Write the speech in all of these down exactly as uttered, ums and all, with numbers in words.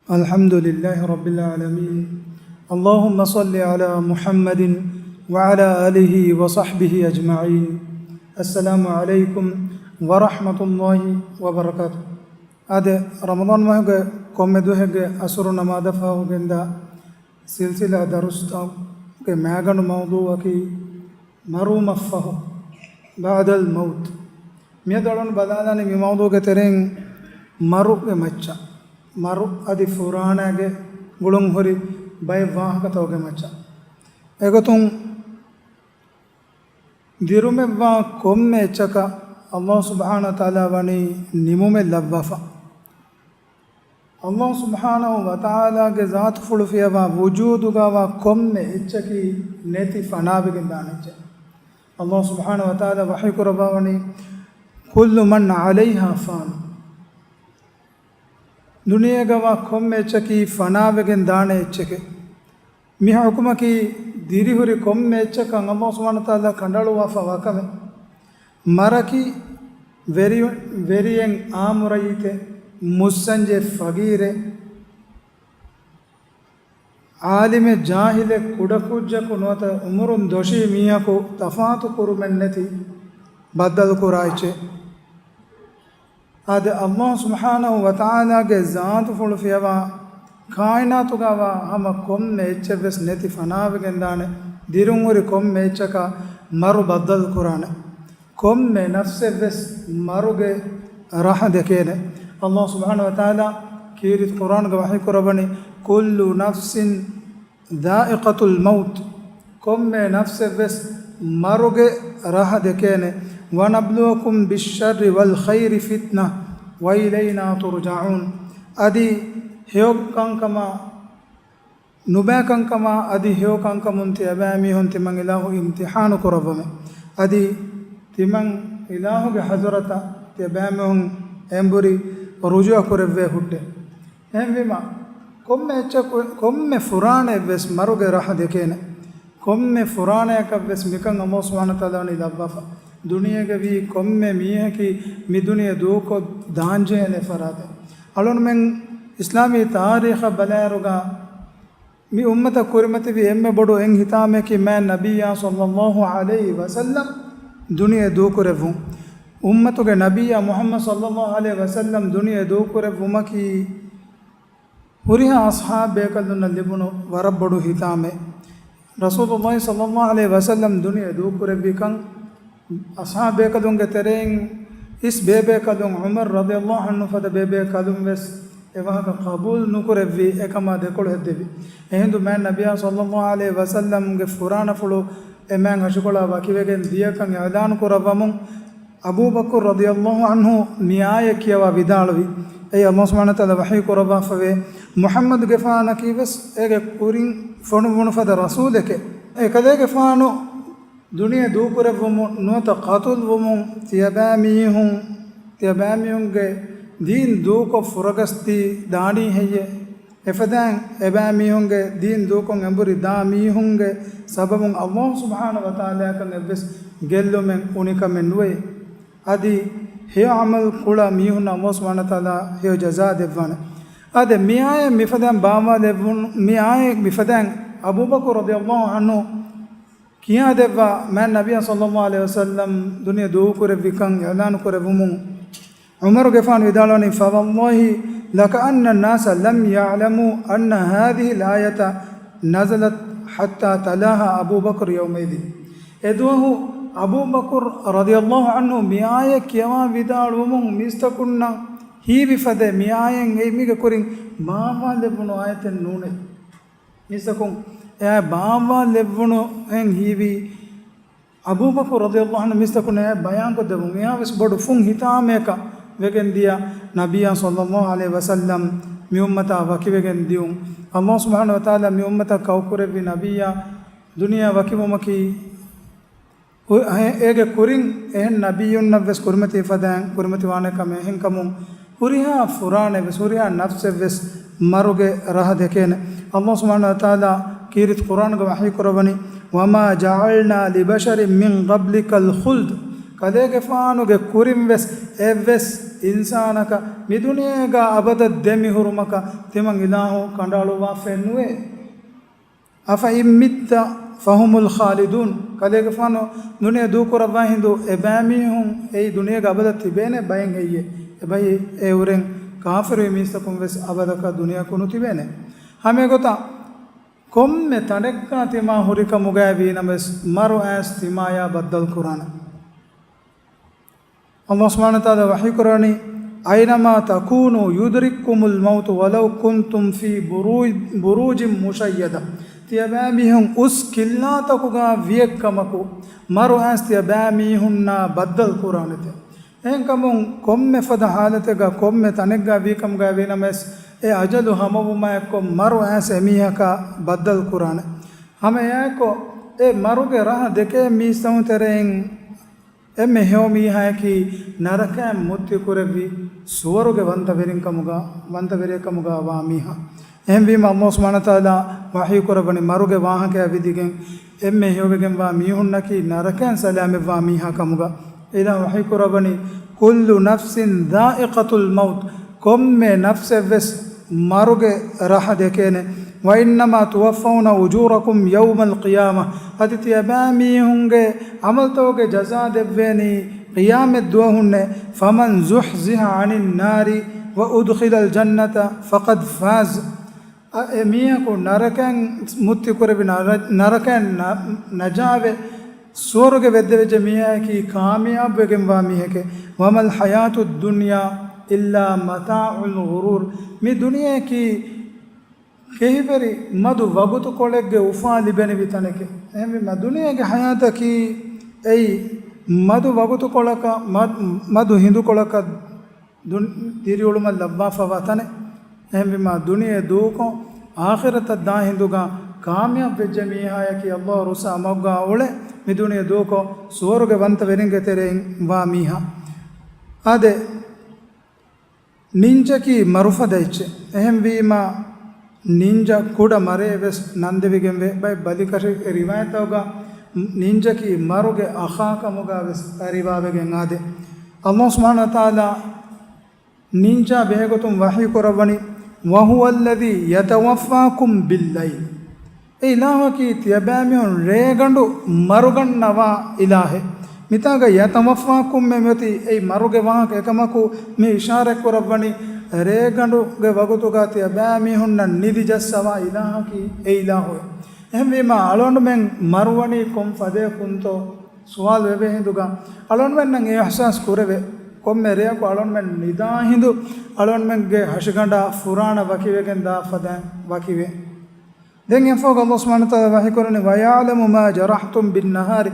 الحمد لله رب العالمين. اللهم صل على محمد وعلى آله وصحبه أجمعين. السلام عليكم ورحمة الله وبركاته. އާދެ، ރަމަޟާން މަހުގެ ކޮންމެ ދުވަހެއްގެ އަސުރު ނަމާދަށް ފަހު ގެންދާ ސިލްސިލާ ދަރުސްތަކުގެ މައިގަނޑު މައުޟޫއަކީ މަރުވުމަށްފަހު، ބަޢްދަލް މައުތު. މިއަދު އަޅުން ބަލާލާނީ މި މައުޟޫގެ ތެރެއިން މަރުގެ މައްޗަށް، މަރު އަދި ފުރާނާގެ ގުޅުން ހުރި ބައެއް ވާހަކަތަކުގެ މައްޗަށް. އެގޮތުން ދިރުމެއްވާ ކޮންމެ އެއްޗަކަށް އަﷲ ސުބްޙާނަހޫ ވަތަޢާލާ ވަނީ ނިމުމެއް ލައްވާފަ. އަﷲ ސުބްޙާނަހޫ ވަތަޢާލާގެ ޒާތުފުޅު ފިޔަވާ ވުޖޫދުގަވާ ކޮންމެ އެއްޗަކީ ނެތި ފަނާވެގެން ދާނެ އެއްޗެއް. އަﷲ ސުބްޙާނަހޫ ވަތަޢާލާ ވަޙީ ކުރައްވާވަނީ، كل من عليها فان. ދުނިޔޭގަވާ ކޮންމެ އެއްޗަކީ ފަނާވެގެން ދާނެ އެއްޗެކޭ. މި ޙުކުމަކީ ދިރިހުރި ކޮންމެ އެއްޗަކަށް އަﷲ ސުބްޙާނަހޫ ވަތަޢާލާ ކަނޑައަޅުއްވާފަ ވާ ކަމެއް. މަރަކީ ވެރި-، ވެރިއެއް، އާއްމު ރައްޔިތެއް، މުއްސަންޖެއް، ފަގީރެއް، ޢާލިމެއް، ޖާހިލެއް، ކުޑަކުއްޖަކު ނުވަތަ އުމުރުން ދޮށީ މީހަކު ތަފާތު ކުރުމެއް ނެތި ބައްދަލު ކުރާ އެއްޗެއް. އާދެ، އަﷲ ސުބްޙާނަހޫ ވަތަޢާލާގެ ޒާތުފުޅު ފިޔަވާ ކާއިނާތުގަވާ ހަމަ ކޮންމެ އެއްޗެއްވެސް ނެތި ފަނާވެގެން ދާނެ، ދިރުންހުރި ކޮންމެ އެއްޗަކަށް މަރު ބައްދަލު ކުރާނެ. ކޮންމެ ނަފްސެއްވެސް މަރުގެ ރަހަ ދެކޭނެ. އަﷲ ސުބްޙާނަހޫ ވަތަޢާލާ ކީރިތި ޤުރްއާނުގަ ވަޙީ ކުރައްވަނީ، كل نفس ذائقة الموت. ކޮންމެ ނަފްސެއްވެސް މަރުގެ ރަހަ ދެކޭނެ. ونبلوكم بالشر والخير فتنة وإلينا ترجعون. އަދި ހެޔޮ ކަންކަމާ ނުބައި ކަންކަމާ އަދި ހެޔޮ ކަންކަމުން ތިޔަބައިމީހުން ތިމަން އިލާހު އިމްތިޙާނު ކުރައްވަމެ. އަދި ތިމަން އިލާހުގެ ޙަޟްރަތަށް ތިޔަބައިމީހުން އެނބުރި ރުޖޫޢަ ކުރެއްވޭ ހުއްޓެ. އެހެންވީމަ، ކޮންމެ އެއްޗަކު-، ކޮންމެ ފުރާނައެއްވެސް މަރުގެ ރަހަ ދެކޭނެ. ކޮންމެ ފުރާނަޔަކަށްވެސް މިކަން އަﷲ ސުބްޙާނަހޫ ވަތަޢާލާ ވަނީ ލައްވާފަ. ދުނިޔޭގަ ވީ ކޮންމެ މީހަކީ މި ދުނިޔެ ދޫކޮށް ދާންޖެހޭނެ ފަރާތެއް. އަޅުންމެން އިސްލާމީ ތާރީޚަށް ބަލާއިރުގަ މި އުއްމަތަށް ކުރިމަތިވި އެންމެ ބޮޑު އެއް ހިތާމައަކީ މާތް ނަބިއްޔާ ޞައްލައްލާހު ޢަލައިހި ވަސައްލަމް ދުނިޔެ ދޫކުރެއްވުން. އުއްމަތުގެ ނަބިއްޔާ މުޙައްމަދު ޞައްލައްލާހު ޢަލައިހި ވަސައްލަމް ދުނިޔެ ދޫކުރެއްވުމަކީ ހުރިހާ އަޞްޙާބު ބޭކަލުންނަށް ލިބުނު ވަރަށް ބޮޑު ހިތާމައެއް. ރަސޫލުﷲ ޞައްލައްލާހު ޢަލައިހި ވަސައްލަމް ދުނިޔެ ދޫކުރެއްވިކަން އަޞްޙާބު ބޭކަލުންގެ ތެރެއިން އިސް ބޭބޭކަލުން ޢުމަރު ރަޟިޔައްލާހު ޢަންހު ފަދަ ބޭބޭކަލުން ވެސް އެ ވާހަކަ ޤަބޫލު ނުކުރެއްވި އެކަމާ ދެކޮޅު ހެއްދެވި. އެހިނދު މާތް ނަބިއްޔާ ޞައްލައްލާހު ޢަލައިހި ވަސައްލަމްގެ ފުރާނަފުޅު އެ މާތް ހަށިކޮޅާ ވަކިވެގެން ދިޔަކަން އިޢުލާނު ކުރައްވަމުން، އަބޫބަކުރު ރަޟިޔައްލާހު ޢަންހު މި އާޔަތް ކިޔަވާ ވިދާޅުވި. އެއީ އަﷲ ސުބްޙާނަހޫ ވަތަޢާލާ ވަޙީ ކުރައްވާފަވޭ، މުޙައްމަދުގެފާނަކީވެސް އޭގެ ކުރިން ފޮނުއްވުނު ފަދަ ރަސޫލެކޭ. އެކަލޭގެފާނު ދުނިޔެ ދޫކުރެއްވުމުން ނުވަތަ ޤަތުލުވުމުން ތިޔަބައިމީހުން، ތިޔަބައިމީހުންގެ ދީން ދޫކޮށް ފުރަގަސްދީ ދާނީ ހެއްޔޭ؟ އެފަދައިން އެބައިމީހުންގެ ދީން ދޫކޮށް އެނބުރި ދާ މީހުންގެ ސަބަބުން އަﷲ ސުބްޙާނަހޫ ވަތަޢާލާއަކަށް އެއްވެސް ގެއްލުމެއް އުނިކަމެއް ނުވޭ. އަދި ހެޔޮ ޢަމަލު ކުޅަ މީހުންނަށް އަﷲ ސުބްޙާނަހޫ ވަތަޢާލާ ހެޔޮ ޖަޒާ ދެއްވާނެ. އާދެ، މި އާޔަތް މިފަދައިން ބާވާލެއްވުނު، މި އާޔަތް މިފަދައިން އަބޫބަކުރު ރަޟިޔައްލާހު ޢަންހު ކިޔާދެއްވާ މާތް ނަބިއްޔާ ޞައްލައްލާހު ޢަލައިހި ވަސައްލަމް ދުނިޔެ ދޫކުރެއްވިކަން އިޢުލާނު ކުރެއްވުމުން، ޢުމަރުގެފާނު ވިދާޅުވަނީ، فوالله لكأن الناس لم يعلموا أن هذه الآية نزلت حتى تلاها أبو بكر يومئذ. އެދުވަހު އަބޫބަކުރު ރަޟިޔައްލާހު ޢަންހު މި އާޔަތް ކިޔަވާ ވިދާޅުވުމުން މީސްތަކުންނަށް ހީވި ފަދަ މި އާޔަތް އެ މީގެ ކުރިން ބާވާލެއްވުނު އާޔަތެއް ނޫނޭ. މީސްތަކުން އެ އާޔަތް ބާވާލެއްވުނު ހެން ހީވީ، އަބޫބަކުރު ރަޟިޔައްލާހު ޢަންހު މީސްތަކުންނަށް އެ ބަޔާންކޮށްދެއްވުން. އެއާވެސް ބޮޑު ފުން ހިތާމައަކަށް ވެގެންދިޔަ ނަބިއްޔާ ޞައްލައްލާހު ޢަލައިހި ވަސައްލަމް މި އުއްމަތާ ވަކިވެގެން ދިޔުން. އަﷲ ސުބްޙާނަހޫ ވަތަޢާލާ މި އުއްމަތަށް ކައުކުރެއްވި ނަބިއްޔާ ދުނިޔެއާ ވަކިވުމަކީ، އޭގެ ކުރިން އެހެން ނަބިއްޔުންނަށްވެސް ކުރިމަތިވެފަދައިން ކުރިމަތިވާނެ ކަމެއް. އެހެންކަމުން ހުރިހާ ފުރާނައެއްވެސް، ހުރިހާ ނަފްސެއްވެސް މަރުގެ ރަހަ ދެކޭނެ. އަﷲ ސުބްޙާނަހޫ ވަތަޢާލާ ކީރިތި ޤުރްއާނުގަ ވަޙީކުރައްވަނީ، وما جعلنا لبشر من قبلك الخلد ކަލޭގެފާނުގެ ކުރިން ވެސް އެއްވެސް އިންސާނަކަށް މި ދުނިޔޭގަ އަބަދަށް ދެމިހުރުމަކަށް ތިމަން އިލާހު ކަނޑައަޅުއްވާފައެއް ނުވޭ. أفإن مت فهم الخالدون. ކަލޭގެފާނު ދުނިޔެ ދޫކުރައްވާ ހިނދު އެބައިމީހުން އެއީ ދުނިޔޭގަ އަބަދަށް ތިބޭނެ ބައެއް ހެއްޔޭ؟ އެބައި އެއުރެން ކާފިރު މީސްތަކުން ވެސް އަބަދަކަށް ދުނިޔެއަކު ނުތިބޭނެ. ހަމައެގޮތަށް ކޮންމެ ތަނެއްގަ ތިމާ ހުރިކަމުގައި ވީނަމަވެސް މަރު އައިސް ތިމާޔާ ބައްދަލު ކުރާނެ. ﷲ ސުބްޙާނަހޫ ވަތަޢާލާ ވަޙީކުރަނީ، أينما تكونوا يدرككم الموت ولو كنتم في برو-، بروج مشيدة. ތިޔަބައިމީހުން އުސް ކިއްލާތަކުގަ ވިއެއްކަމަކު، މަރު އައިސް ތިޔަބައިމީހުންނާ ބައްދަލު ކުރާނެތެ. އެހެންކަމުން ކޮންމެ ފަދަ ހާލަތެއްގަ ކޮންމެ ތަނެއްގަ ވީކަމުގަ ވީނަމަވެސް، އެ އަޖަލު ހަމަވުމާއެއްކޮށް މަރު އައިސް އެމީހަކާ ބައްދަލު ކުރާނެ. ހަމަ އެއާއެއްކޮށް، އެ މަރުގެ ރަހަ ދެކޭ މީސްތަކުން ތެރެއިން އެންމެ ހެޔޮ މީހާޔަކީ ނަރަކައިން މުއްތި ކުރެއްވި ސުވަރުގެ ވަންތަވެރިން ކަމުގަ، ވަންތަވެރިޔެއް ކަމުގަ ވާ މީހާ. އެހެންވީމަ ﷲ ސުބްޙާނަހޫ ވަތަޢާލާ ވަޙީކުރައްވަނީ މަރުގެ ވާހަކައާ ވިދިގެން އެންމެ ހެޔޮވެގެންވާ މީހުންނަކީ ނަރަކައިން ސަލާމަތްވާ މީހާ ކަމުގަ. އިލާހު ވަޙީކުރައްވަނީ، كل نفس ذائقة الموت. ކޮންމެ ނަފްސެއްވެސް މަރުގެ ރަހަ ދެކޭނެ. وإنما توفون أجوركم يوم القيامة. އަދި ތިޔަބައިމީހުންގެ ޢަމަލުތަކުގެ ޖަޒާ ދެއްވޭނީ ޤިޔާމަތް ދުވަހުންނޭ. فمن زحزح عن النار وأدخل الجنة فقد فاز. އަ، އެ މީހަކު ނަރަކައިން މުއްތި ކުރެވި ނަރަ-، ނަރަކައިން ނަ-، ނަޖާވެ، ސުވަރުގެ ވެއްދެވެއްޖެ މީހާޔަކީ ކާމިޔާބުވެގެންވާ މީހެކޭ. وما الحياة الدنيا إلا متاع الغرور. މި ދުނިޔެއަކީ ކެހިވެރި މަދު ވަގުތުކޮޅެއްގެ އުފާ ލިބެނިވި ތަނެކޭ. އެހެންވީމަ ދުނިޔޭގެ ޙަޔާތަކީ އެއީ މަދު ވަގުތުކޮޅަކަށް، މަ-، މަދު ހިނދުކޮޅަކަށް ދުން-، ދިރިއުޅުމަށް ލައްވާފަވާ ތަނެއް. އެހެންވީމަ ދުނިޔެ ދޫކޮށް، އާޚިރަތަށް ދާ ހިނދުގަ ކާމިޔާބު ވެއްޖެ މީހާޔަކީ ﷲ ރުއްސާ މަގުގަ އުޅެ، މި ދުނިޔެ ދޫކޮށް، ސުވަރުގެ ވަންތަވެރިންގެ ތެރެއިން ވާ މީހާ. އާދެ، ނިންޖަކީ މަރުފަދަ އެއްޗެއް. އެހެންވީމަ، ނިންޖަ ކުޑަ މަރޭ ވެސް ނަންދެވިގެންވޭ. ބައެއް ބަލިކަށި ރިވާޔަތްތަކުގަ ނިންޖަކީ މަރުގެ އަޚާ ކަމުގަ ވެސް ރިވާވެގެން އާދެ. ﷲ ސުބްޙާނަހޫ ވަތަޢާލާ ނިންޖާ ބެހޭގޮތުން ވަޙީ ކުރައްވަނީ، وهو الذي يتوفاكم بالليل. އެ އިލާހަކީ ތިޔަބައިމީހުން ރޭގަނޑު މަރުގަންނަވާ އިލާހެއް. މިތާގަ يتوفاكم މެ މިއޮތީ އެއީ މަރުގެ ވާހަކަ އެކަމަކު، މި އިޝާރަތް ކުރައްވަނީ ރޭގަނޑުގެ ވަގުތުގަ ތިޔަބައިމީހުންނަށް ނިދި ޖައްސަވާ އިލާހަކީ އެ އިލާހުއޭ. އެހެންވީމަ އަޅުގަނޑުމެން މަރުވަނީ ކޮން ފަދަޔަކުންތޯ؟ ސުވާލު އެވޭ ހިނދުގަ، އަޅުގަނޑުމެންނަށް އެ އިޙްސާސް ކުރެވޭ، ކޮންމެ ރެޔަކު އަޅުގަނޑުމެން ނިދާ ހިނދު އަޅުގަނޑުމެންގެ ހަށިގަނޑާ ފުރާނަ ވަކިވެގެން ދާ ފަދައިން ވަކިވޭ. ދެން އެއަށްފަހުގަ ﷲ ސުބްޙާނަހޫ ވަތަޢާލާ ވަޙީކުރަނީ، ويعلم ما جرحتم بالنهار.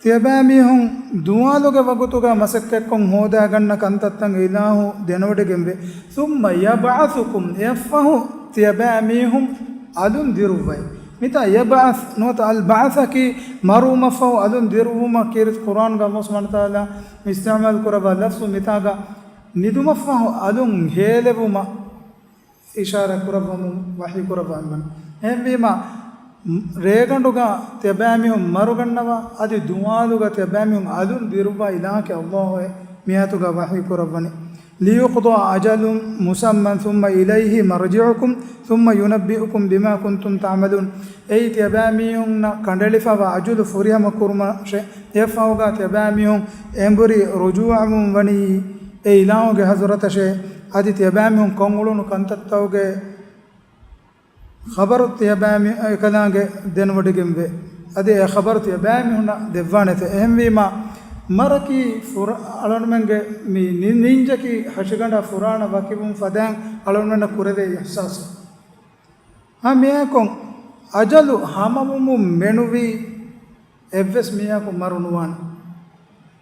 ތިޔަބައިމީހުން ދުވާލުގެ ވަގުތުގަ މަސައްކަތްކޮށް ހޯދާގަންނަ ކަންތައްތައް އިލާހު ދެނެވޮޑިގެންވޭ. ثم يبعثكم، އެއަށްފަހު ތިޔަބައިމީހުން އަލުން ދިރުއްވައި. މިތާ يبعث ނުވަތަ البعث އަކީ މަރުވުމަށްފަހު އަލުން ދިރުއްވުމަށް ކީރިތި ޤުރްއާންގަ ﷲ ސުބްޙާނަހޫ ވަތަޢާލާ އިސްތިޢުމާލު ކުރައްވާ ލަފްޒު މިތާގަ ނިދުމަށްފަހު އަލުން ހޭލެވުމަށް އިޝާރާތް ކުރައްވަމުން ވަޙީ ކުރައްވާ މިވަނީ. އެހެންވީމަ، ރޭގަނޑުގަ ތިޔަބައިމީހުން މަރުގަންނަވާ، އަދި ދުވާލުގަ ތިޔަބައިމީހުން އަލުން ދިރުއްވާ އިލާހަކީ ﷲ އޭ މިއާޔަތުގަ ވަޙީ ކުރައްވަނީ. ليقضى أجل مسمى ثم إليه مرجعكم ثم ينبئكم بما كنتم تعملون. އެއީ ތިޔަބައިމީހުންނަށް ކަނޑައެޅިފައިވާ އަޖަލު ފުރިހަމަ ކުރުމަށޭ. އެއަށްފަހުގަ ތިޔަބައިމީހުން އެނބުރި ރުޖޫޢަވުން ވަނީ އެ އިލާހުގެ ޙަޟްރަތަށޭ. އަދި ތިޔަބައިމީހުން ކޮށްއުޅުނު ކަންތައްތަކުގެ ޚަބަރު ތިޔަބައިމީ-، އެކަލާނގެ ދެނެވޮޑިގެންވޭ. އަދި އެ ޚަބަރު ތިޔަބައިމީހުންނަށް ދެއްވާނެތެ. އެހެންވީމަ، މަރަކީ ފުރ-، އަޅުގަނޑުމެންގެ މި ނި-، ނިންޖަކީ ހަށިގަނޑާ ފުރާނަ ވަކިވުން ފަދައިން އަޅުގަނޑުމެންނަށް ކުރެވޭ އިޙްސާސް. ހަމައެކަން އަޖަލު ހަމަވުމުން މެނުވީ އެއްވެސް މީހަކު މަރު ނުވާނެ.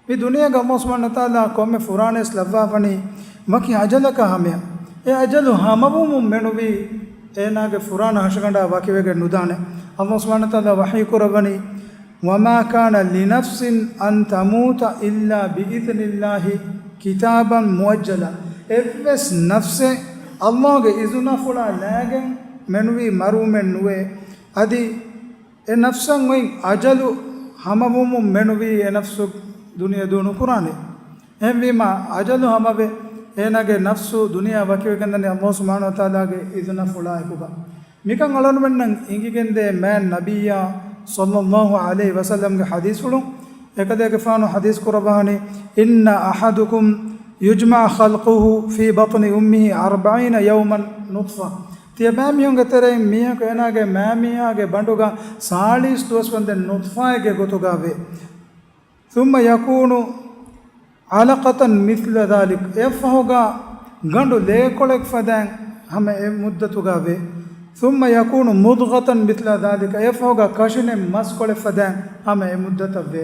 މި ދުނިޔޭގަ ﷲ ސުބްޙާނަހޫ ވަތަޢާލާ ކޮންމެ ފުރާނައެއް ލައްވާފަނީ ވަކި އަޖަލަކާ ހަމަޔަށް. އެ އަޖަލު ހަމަވުމުން މެނުވީ އޭނާގެ ފުރާނަ ހަށިގަނޑާ ވަކިވެގެން ނުދާނެ. ﷲ ސުބްޙާނަހޫ ވަތަޢާލާ ވަޙީ ކުރައްވަނީ، وما كان لنفس أن تموت إلا بإذن الله كتابا مؤجلا. އެއްވެސް ނަފްސެއް ﷲގެ އިޒުނަފުޅާ ލައިގެން މެނުވީ މަރުވުމެއް ނުވޭ. އަދި އެ ނަފްސަށް އޮތް އަޖަލު ހަމަވުމުން މެނުވީ އެ ނަފްސު ދުނިޔެ ދޫ ނުކުރާނެ. އެހެންވީމާ، އަޖަލު ހަމަވެ، އޭނާގެ ނަފްސު ދުނިޔެއާ ވަކިވެގެންދަނީ އަﷲ ސުބްޙާނަހޫ ވަތަޢާލާގެ އިޒުނަފުޅާއެކުގަ. މިކަން އަޅުގަނޑުމެންނަށް އެނގިގެންދޭ މާތް ނަބިއްޔާ ޞައްލައްލާހު ޢަލައިހި ވަސައްލަމްގެ ޙަދީޘްފުޅުން. އެކަލޭގެފާނު ޙަދީޘް ކުރައްވާނީ، إن أحدكم يجمع خلقه في بطن أمه أربعين يوما نطفة. ތިޔަބައިމީހުންގެ ތެރެއިން މީހަކު އޭނާގެ މައިމީހާގެ ބަނޑުގަ ސާޅީސް ދުވަސް ވަންދެން ނުޠްފާއެއްގެ ގޮތުގަ ވޭ. ثم يكون علقة مثل ذلك، އެއަށްފަހުގަ ގަނޑު ލޭކޮޅެއް ފަދައިން ހަމަ އެ މުއްދަތުގަ ވޭ. ثم يكون مضغة مثل ذلك، އެއަށްފަހުގަ ކަށިނެއް މަސްކޮޅެއް ފަދައިން ހަމަ އެ މުއްދަތަށް ވޭ.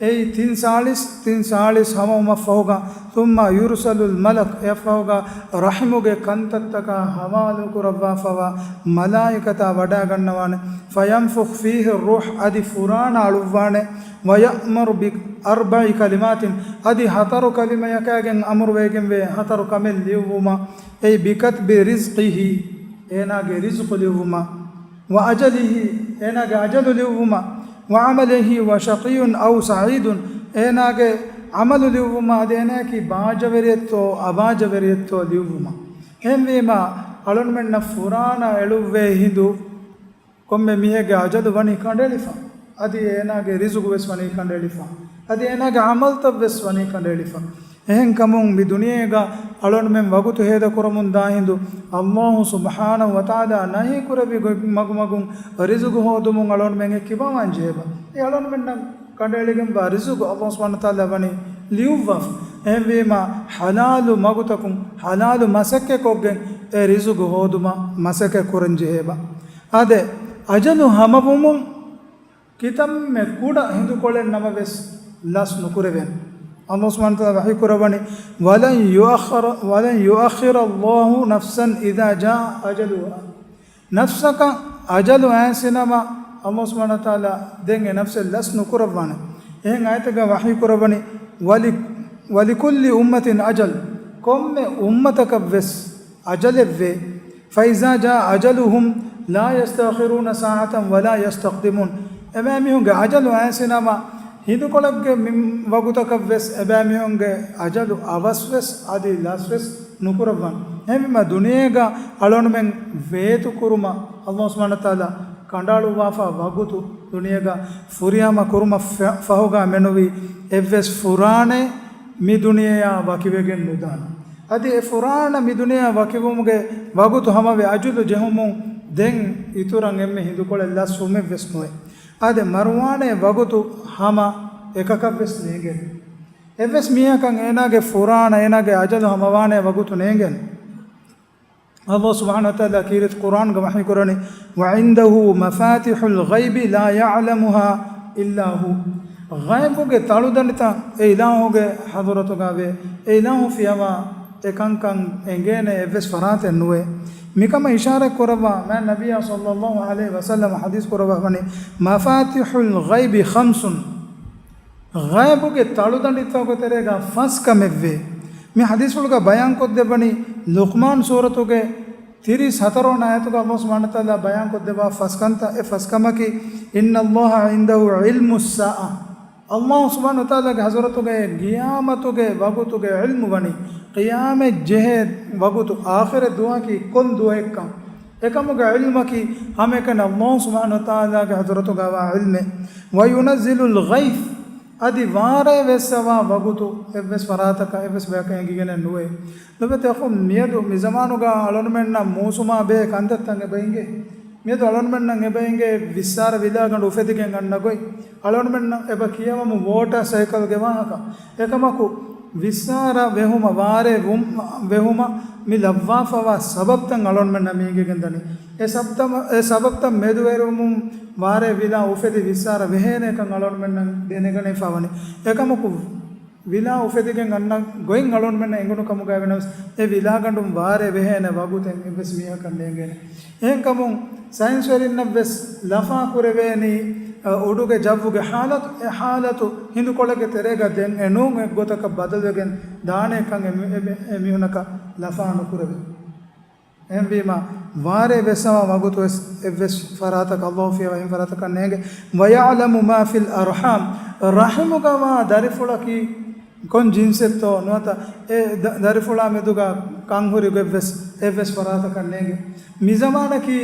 އެއީ ތިން ސާޅީސް، ތިން ސާޅީސް ހަމަވުމަށްފަހުގަ، ثم يرسل الملك، އެއަށްފަހުގަ ރަޙިމުގެ ކަންތައްތަކާ ހަވާލުކުރައްވާފަވާ މަލާއިކަތާ ވަޑައިގަންނަވާނެ. فينفخ فيه الروح، އަދި ފުރާނަ އަޅުއްވާނެ. ويأمر بأربع كلمات، އަދި ހަތަރު ކަލިމަޔަކާގެން އަމުރުވެގެންވޭ، ހަތަރު ކަމެއް ލިޔުއްވުމަށް. އެއީ، بكتب رزقه، އޭނާގެ ރިޒުޤު ލިޔުއްވުމަށް، وأجله، އޭނާގެ އަޖަލު ލިޔުއްވުމަށް، وعمله وشقي أو سعيد، އޭނާގެ ޢަމަލު ލިޔުއްވުމަށް، އަދި އޭނާއަކީ ބާއްޖަވެރިއެއްތޯ އަބާއްޖަވެރިއެއްތޯ ލިޔުއްވުމަށް. އެހެންވީމާ، އަޅުންމެންނަށް ފުރާނަ އެޅުއްވޭ ހިނދު، ކޮންމެ މީހެއްގެ އަޖަލު ވަނީ ކަނޑައެޅިފަ، އަދި އޭނާގެ ރިޒުގު ވެސް ވަނީ ކަނޑައެޅިފަ، އަދި އޭނާގެ ޢަމަލްތައް ވެސް ވަނީ ކަނޑައެޅިފަ. އެހެންކަމުން މި ދުނިޔޭގަ އަޅުންމެން ވަގުތު ހޭދަކުރަމުން ދާ ހިނދު، އަﷲ ސުބްޙާނަހޫ ވަތަޢާލާ ނަހީކުރެއްވި ގޮތް މަގުމަގުން ރިޒުގު ހޯދުމުން އަޅުންމެން އެ ކިބަވާން ޖެހޭބަ. އެ އަޅުންމެންނަށް ކަނޑައެޅިގެންވާ ރިޒުގު އަﷲ ސުބްޙާނަހޫ ވަތަޢާލާ ވަނީ ލިޔުއްވާފަ. އެހެންވީމާ، ޙަލާލު މަގުތަކުން، ޙަލާލު މަސައްކަތްކޮށްގެން އެ ރިޒުގު ހޯދުމަށް މަސައްކަތް ކުރަން ޖެހޭބަ. އާދެ، އަޖަލު ހަމަވުމުން ކިތަންމެ ކުޑަ ހިނދުކޮޅެއް ނަމަވެސް ލަސް ނުކުރެވޭނެ. އަﷲ ސުބްޙާނަހޫ ވަތަޢާލާ ވަޙީ ކުރައްވަނީ، ولن يؤخر، ولن يؤخر الله نفسا إذا جاء أجلها. ނަފްސަކަށް އަޖަލު އައިސި ނަމަ، އަﷲ ސުބްޙާނަހޫ ވަތަޢާލާ ދެން އެ ނަފްސެއް ލަސް ނުކުރައްވާނެ. އެހެން އާޔަތެއްގަ ވަޙީ ކުރައްވަނީ، ولكل أمة أجل، ކޮންމެ އުއްމަތަކަށް ވެސް އަޖަލެއްވޭ. فإذا جاء أجلهم لا يستأخرون ساعة ولا يستقدمون. އެބައިމީހުންގެ އަޖަލު އައިސި ނަމަ، ހިނދުކޮޅެއްގެ މި ވަގުތަކަށް ވެސް އެބައިމީހުންގެ އަޖަލު އަވަސް ވެސް އަދި ލަސް ވެސް ނުކުރައްވާނެ. އެހެންވީމަ، ދުނިޔޭގަ އަޅުންމެން ވޭތުކުރުމަށް އަﷲ ސުބްޙާނަހޫ ވަތަޢާލާ ކަނޑައަޅުއްވާފަ ވަގުތު ދުނިޔޭގަ ފުރިހަމަ ކުރުމަށް ފަ-، ފަހުގަ މެނުވީ އެއްވެސް ފުރާނައެއް މި ދުނިޔެއާ ވަކިވެގެން ނުދާނެ. އަދި އެ ފުރާނަ މި ދުނިޔެއާ ވަކިވުމުގެ ވަގުތު ހަމަވެ އަޖަލު ޖެހުމުން ދެން އިތުރަށް އެންމެ ހިނދުކޮޅެއް ލަސްވުމެއް ވެސް ނުވޭ. އާދެ، މަރުވާނޭ ވަގުތު ހަމަ އެކަކަށް ވެސް ނޭނގޭނެ. އެއްވެސް މީހަކަށް އޭނާގެ ފުރާނަ، އޭނާގެ އަޖަލު ހަމަވާނޭ ވަގުތު ނޭނގޭނެ. އަﷲ ސުބްޙާނަހޫ ވަތަޢާލާ ކީރިތި ޤުރްއާންގަ ވަޙީ ކުރަނީ، وعنده مفاتح الغيب لا يعلمها إلا هو. ޣައިބުގެ ތަޅުދަނޑިތައް އެ އިލާހުގެ ޙަޟްރަތުގަ ވޭ. އެ އިލާހު ފިޔަވާ އެ ކަންކަން އެނގޭނެ އެއްވެސް ފަރާތެއް ނުވޭ. މިކަމަށް އިޝާރަތް ކުރައްވާ މާތް ނަބިއްޔާ ޞައްލައްލާހު ޢަލައިހި ވަސައްލަމަ ޙަދީޘް ކުރައްވަނީ، مفاتح الغيب خمس. ޣައިބުގެ ތަޅުދަނޑިތަކުގެ ތެރޭގަ ފަސް ކަމެއްވޭ. މި ޙަދީޘްފުޅުގަ ބަޔާންކޮށްދެއްވަނީ ލުޤްމާން ސޫރަތުގެ ތިރީސް ހަތަރު ވަނަ އާޔަތުގަ އަﷲ ސުބްޙާނަހޫ ވަތަޢާލާ ބަޔާންކޮށްދެއްވާ ފަސް ކަންތައް. އެ ފަސް ކަމަކީ، إن الله عنده علم الساعة. އަﷲ ސުބްޙާނަހޫ ވަތަޢާލާގެ ޙަޟްރަތުގައި ޤިޔާމަތުގެ ވަގުތުގެ ޢިލްމު ވަނީ، ޤިޔާމަތް ޖެހޭ ވަގުތު، އާޚިރަތް ދުވަހަކީ ކޮން ދުވަހެއްކަން. އެކަމުގެ ޢިލްމަކީ ހަމައެކަނި އަﷲ ސުބްޙާނަހޫ ވަތަޢާލާގެ ޙަޟްރަތުގައިވާ ޢިލްމެއް. وينزل الغيث، އަދި ވާރޭ ވެއްސަވާ ވަގުތު އެއްވެސް ފަރާތަކަށް އެއްވެސް ބަޔަކަށް އެނގިގެނެއް ނުވޭ. ލޮބުވެތި އަޚުން، މިއަދު މި ޒަމާނުގަ އަޅުންމެންނަށް މޫސުމާ ބެހޭ ކަންތައްތައް އެބަ އިނގޭ. މިއަދު އަޅުންމެންނަށް އެބަ އިނގޭ ވިއްސާރަ ވިލާގަނޑު އުފެދިގެން އަންނަ ގޮތް. އަޅުންމެންނަށް އެބަ ކިޔަވަމު ވޯޓާ ސައިކަލްގެ ވާހަކަ. އެކަމަކު، ވިއްސާރަ ވެހުމަށް، ވާރޭ ވުން-، ވެހުމަށް މި ލައްވާފަވާ ސަބަބްތައް އަޅުންމެންނަށް މި އިނގިގެންދަނީ. އެ ސަބްތަ-، އެ ސަބަބްތައް މެދުވެރިވުމުން ވާރޭ ވިލާ އުފެދި ވިއްސާރަ ވެހޭނެކަން އަޅުންމެންނަށް ދެނެގަނެފަވަނީ. އެކަމަކު، ވިލާ އުފެދިގެން އަންނަ ގޮތް އަޅުންމެންނަށް އެނގުނު ކަމުގައި ވެނަސް، އެ ވިލާގަނޑުން ވާރޭ ވެހޭނެ ވަގުތެއް އެއްވެސް މީހަކަށް ނޭނގޭނެ. އެހެންކަމުން، ސައިންސްވެރިންނަށްވެސް ލަފާ ކުރެވޭނީ، އަ، އުޑުގެ ޖައްވުގެ ޙާލަތު، އެ ޙާލަތު ހިނދުކޮޅެއްގެ ތެރޭގަ ދެން އެ ނޫން އެއްގޮތަކަށް ބަދަލުވެގެން ދާނޭކަން އެ މި-، އެ މި-، އެ މީހުންނަކަށް ލަފާ ނުކުރެވޭ. އެހެންވީމަ، ވާރޭ ވެސް ހަމަ ވަގުތު ވެސް އެއްވެސް ފަރާތަކަށް އައްލާހު ފިޔަވައި އެހެން ފަރާތަކަށް ނޭނގެ. وَيَعْلَمُ مَا فِي الْأَرْحَامِ، ރަޙިމުގަވާ ދަރިފުޅަކީ ކޮން ޖިންސެއްތޯ ނުވަތަ އެ ދަ-، ދަރިފުޅާ މެދުގަ ކަންހުރި ގޮތްވެސް އެއްވެސް ފަރާތަކަށް ނޭނގެ. މި ޒަމާނަކީ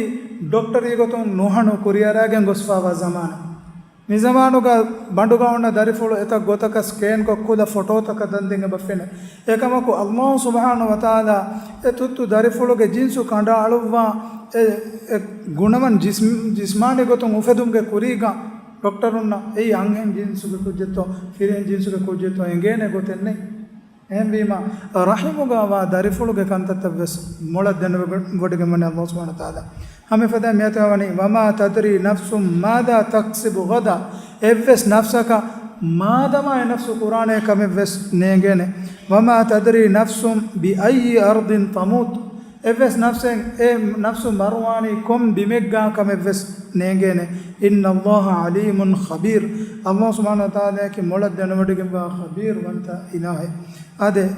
ޑޮކްޓަރީ ގޮތުން ނުހަނު ކުރިއަރާގެން ގޮސްފާވާ ޒަމާނެއް. މިޒަމާނުގަ ބަނޑުގަ އޮންނަ ދަރިފުޅު އެތައް ގޮތަކަށް ސްކޭންކޮށް ކުލަ ފޮޓޯތަކަށް ދަންދެން އެބަ ފެނޭ. އެކަމަކު އައްލާހު ސުބްޙާނަހު ވަތަޢާލާ އެ ތުއްތު ދަރިފުޅުގެ ޖިންސު ކަނޑައަޅުއްވާ އެ، އެ ގުނަވަން ޖިސް-، ޖިސްމާނީ ގޮތުން އުފެދުމުގެ ކުރީގަ ޑޮކްޓަރުންނަށް އެއީ އަންހެން ޖިންސުގެ ކުއްޖެއްތޯ، ފިރިހެން ޖިންސުގެ ކުއްޖެއްތޯ އެނގޭނެ ގޮތެއް ނެތް. އެހެންވީމަ، ރަޙިމުގަ ވާ ދަރިފުޅުގެ ކަންތައްތައް ވެސް މޮޅަށް ދެނެވޮޑިގެން ވަނީ އައްލާހު ސުބްޙާނަހު ވަތަޢާލާ. ހަމަ އެފަދައިން މިއަދު ވަނީ، وَمَا تَدْرِي نَفْسٌ مَاذَا تَكْسِبُ غَدًا. އެއްވެސް ނަފްސަކަށް މާދަމާ އެ ނަފްސު ކުރާނޭ ކަމެއް ވެސް ނޭނގޭނެ. وَمَا تَدْرِي نَفْسٌ بِأَيِّ أَرْضٍ تَمُوتُ. އެއްވެސް ނަފްސެއް އެ ނަފްސު މަރުވާނީ ކޮން ބިމެއްގާ ކަމެއް ވެސް ނޭނގޭނެ. إِنَّ اللَّهَ عَلِيمٌ خَبِيرٌ. އައްލާހު ސުބްޙާނަހު ވަތަޢާލާއަކީ މޮޅަށް ދެނެވޮޑިގެންވާ ޚަބީރުވަންތަ އިލާހެއް. އާދެ،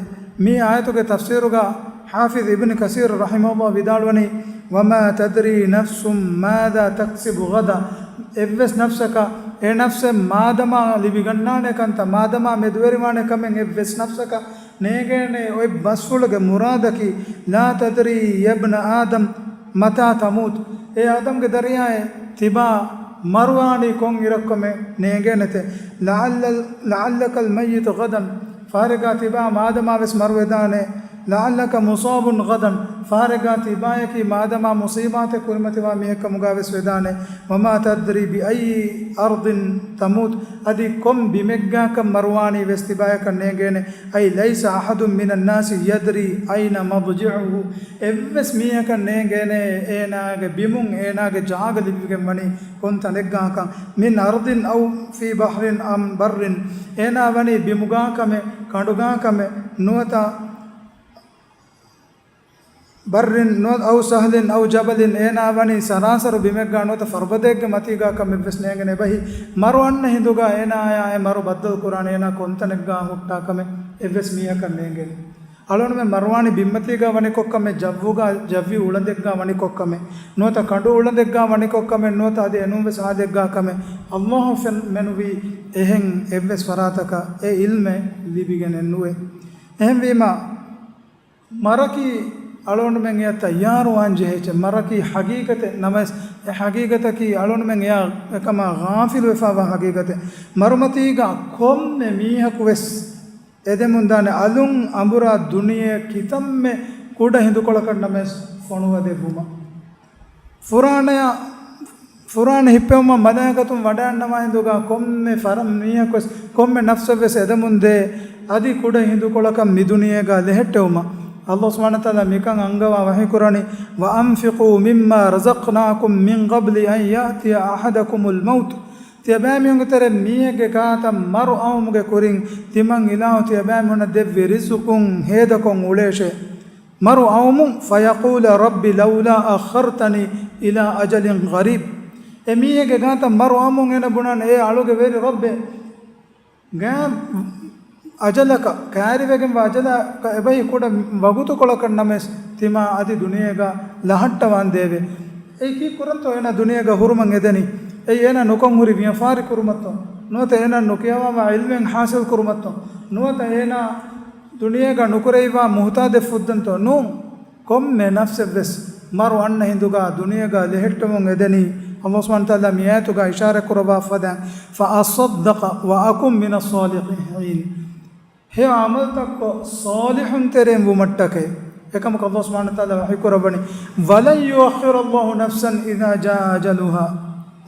މި އާޔަތުގެ ތަފްސީރުގަ ޙާފިޡް އިބްނު ކަސީރު ރަޙިމަހުﷲ ވިދާޅުވަނީ، وَمَا تَدْرِي نَفْسٌ مَاذَا تَكْسِبُ غَدًا. އެއްވެސް ނަފްސަކަށް އެ ނަފްސެއް މާދަމާ ލިބިގަންނާނެ ކަންތައް، މާދަމާ މެދުވެރިވާނެ ކަމެއް އެއްވެސް ނަފްސަކަށް ނޭނގޭނެ. އޮތް ބަސްފުޅުގެ މުރާދަކީ، لَا تَدْرِي يَا ابْنَ آدَمَ مَتَىٰ تَمُوتُ. އޭ އާދަމްގެ ދަރިޔާއޭ، ތިބާ މަރުވާނީ ކޮން އިރަކުކަމެއް ނޭނގޭނެތެ. لَعَلَّ، لَعَلَّكَ الْمَيِّتُ غَدًا. ފަހަރެއްގާ ތިބާ މާދަމާ ވެސް މަރުވެދާނެ. لَعَلَّكَ مُصَابٌ غَدًا. ފަހަރެއްގާ ތިބާޔަކީ މާދަމާ މުޞީބާތެއް ކުރިމަތިވާ މީހެއްކަމުގާ ވެސް ވެދާނެ. وَمَا تَدْرِي بِأَيِّ أَرْضٍ تَمُوتُ. އަދި ކޮން ބިމެއްގާކަން މަރުވާނީ ވެސް ތިބާޔަކަށް ނޭނގޭނެ. أَيْ لَيْسَ أَحَدٌ مِنَ النَّاسِ يَدْرِي أَيْنَ مَضْجِعُهُ. އެއްވެސް މީހަކަށް ނޭނގޭނެ އޭނާގެ ބިމުން އޭނާގެ ޖާގަ ލިބިގެން ވަނީ ކޮން ތަނެއްގާކަން. مِنْ أَرْضٍ أَوْ فِي بَحْرٍ أَمْ بَرٍّ. އޭނާ ވަނީ ބިމުގާ ކަމެއް، ކަނޑުގާ ކަމެއް، ނުވަތަ بَرٍّ ނުވަތަ أَوْ سَهْلٍ أَوْ جَبَلٍ، އޭނާ ވަނީ ސަރާސަރު ބިމެއްގާ ނުވަތަ ފަރުބަދައެއްގެ މަތީގާ ކަމެއް ވެސް ނޭނގޭނެ. އެބަހީ، މަރު އަންނަ ހިނދުގާ އޭނާއާ އެ މަރު ބައްދަލު ކުރާނެ އޭނާ ކޮންތަނެއްގާ ހުއްޓާ ކަމެއް އެއްވެސް މީހަކަށް ނޭނގޭނެ. އަޅުގަނޑުމެން މަރުވާނީ ބިންމަތީގާ ވަނިކޮށް ކަމެއް، ޖައްވުގާ، ޖައްވި އުޅަނދެއްގާ ވަނިކޮށް ކަމެއް، ނުވަތަ ކަނޑު އުޅަނދެއްގާ ވަނިކޮށް ކަމެއް، ނުވަތަ އަދި އެނޫންވެސް ހާލެއްގާ ކަމެއް. އައްލާހު ފެން-، މެނުވީ އެހެން އެއްވެސް ފަރާތަކަށް އެ އިލްމެއް ލިބިގެނެއް ނުވޭ. އެހެންވީމަ، މަރަކީ އަޅުގަނޑުމެން އެޔަށް ތައްޔާރުވާން ޖެހޭ އެއްޗެއް. މަރަކީ ހަގީގަތެއް ނަމަވެސް، އެ ހަގީގަތަކީ އަޅުގަނޑުމެން އެޔާ އެކަމާ ޣާފިލުވެފާވާ ހަގީގަތެއް. މަރުމަތީގަ ކޮންމެ މީހަކު ވެސް އެދެމުންދާނެ އަލުން އަނބުރާ ދުނިޔެ ކިތަންމެ ކުޑަ ހިނދުކޮޅަކަށް ނަމަވެސް ފޮނުވަދެއްވުމަށް. ފުރާނަޔަށް، ފުރާނަ ހިއްޕެވުމަށް މަލާއިކަތުން ވަޑައަންނަވާ ހިނދުގަ ކޮންމެ ފަރަން މީހަކުވެސް، ކޮންމެ ނަފްސެއްވެސް އެދެމުންދޭ، އަދި ކުޑަ ހިނދުކޮޅަކަށް މި ދުނިޔޭގަ ލެހެއްޓެވުމަށް. އައްލާހު ސުބްޙާނަހު ވަތަޢާލާ މިކަން އަންގަވާ ވަޙީކުރަނީ، وَأَنْفِقُوا مِمَّا رَزَقْنَاكُمْ مِنْ قَبْلِ أَنْ يَأْتِيَ أَحَدَكُمُ الْمَوْتُ. ތިޔަބައިމީހުންގެ ތެރެއިން މީހެއްގެ ގާތަށް މަރު އައުމުގެ ކުރިން ތިމަން އިލާހު ތިޔަބައިމީހުންނަށް ދެއްވި ރިޒުޤުން ހޭދަކޮށް އުޅޭށޭ. މަރު އައުމުން، فَيَقُولَ رَبِّ لَوْلَا أَخَّرْتَنِي إِلَىٰ أَجَلٍ قَرِيبٍ. އެ މީހެއްގެ ގާތަށް މަރު އައުމުން އޭނަ ބުނާނެ، އޭ އަޅުގެ ވެރި ރައްބޭ، ގާތް އަޖަލަކަށް، ކައިރިވެގެންވާ އަޖަލަކަށް އެބަހީ ކުޑަ ވަގުތުކޮޅަކަށް ނަމަވެސް ތިމާ އަދި ދުނިޔޭގަ ލަހައްޓަވާންދޭވެ. އެއީ ކީއްކުރަންތޯ އޭނާ ދުނިޔޭގަ ހުރުމަށް އެދެނީ؟ އެއީ އޭނާ ނުކޮށް ހުރި ވިޔަފާރި ކުރުމަށްތޯ؟ ނުވަތަ އޭނާ ނުކިޔަވާވާ ޢިލްމެއް ޙާޞިލް ކުރުމަށްތޯ؟ ނުވަތަ އޭނާ ދުނިޔޭގަ ނުކުރެވިވާ މުހުތާދެއް ފުއްދަންތޯ؟ ނޫން. ކޮންމެ ނަފްސެއްވެސް މަރު އަންނަ ހިނދުގަ ދުނިޔޭގަ ލެހެއްޓެވުން އެދެނީ. އައްލާހު ސުބްޙާނަހު ވަތަޢާލާ މި އާޔަތުގަ އިޝާރަތް ކުރައްވާފަދައިން، فَأَصَّدَّقَ وَأَكُن مِّنَ الصَّالِحِينَ. ހެޔޮ ޢަމަލުތައްކޮށް ޞާލިޙުން ތެރެއިން ވުމަށްޓަކައި. އެކަމަކު އައްލާހު ސުބްޙާނަހު ވަތަޢާލާ ވަޙީކުރައްވަނީ، وَلَن يُؤَخِّرَ اللَّهُ نَفْسًا إِذَا جَاءَ أَجَلُهَا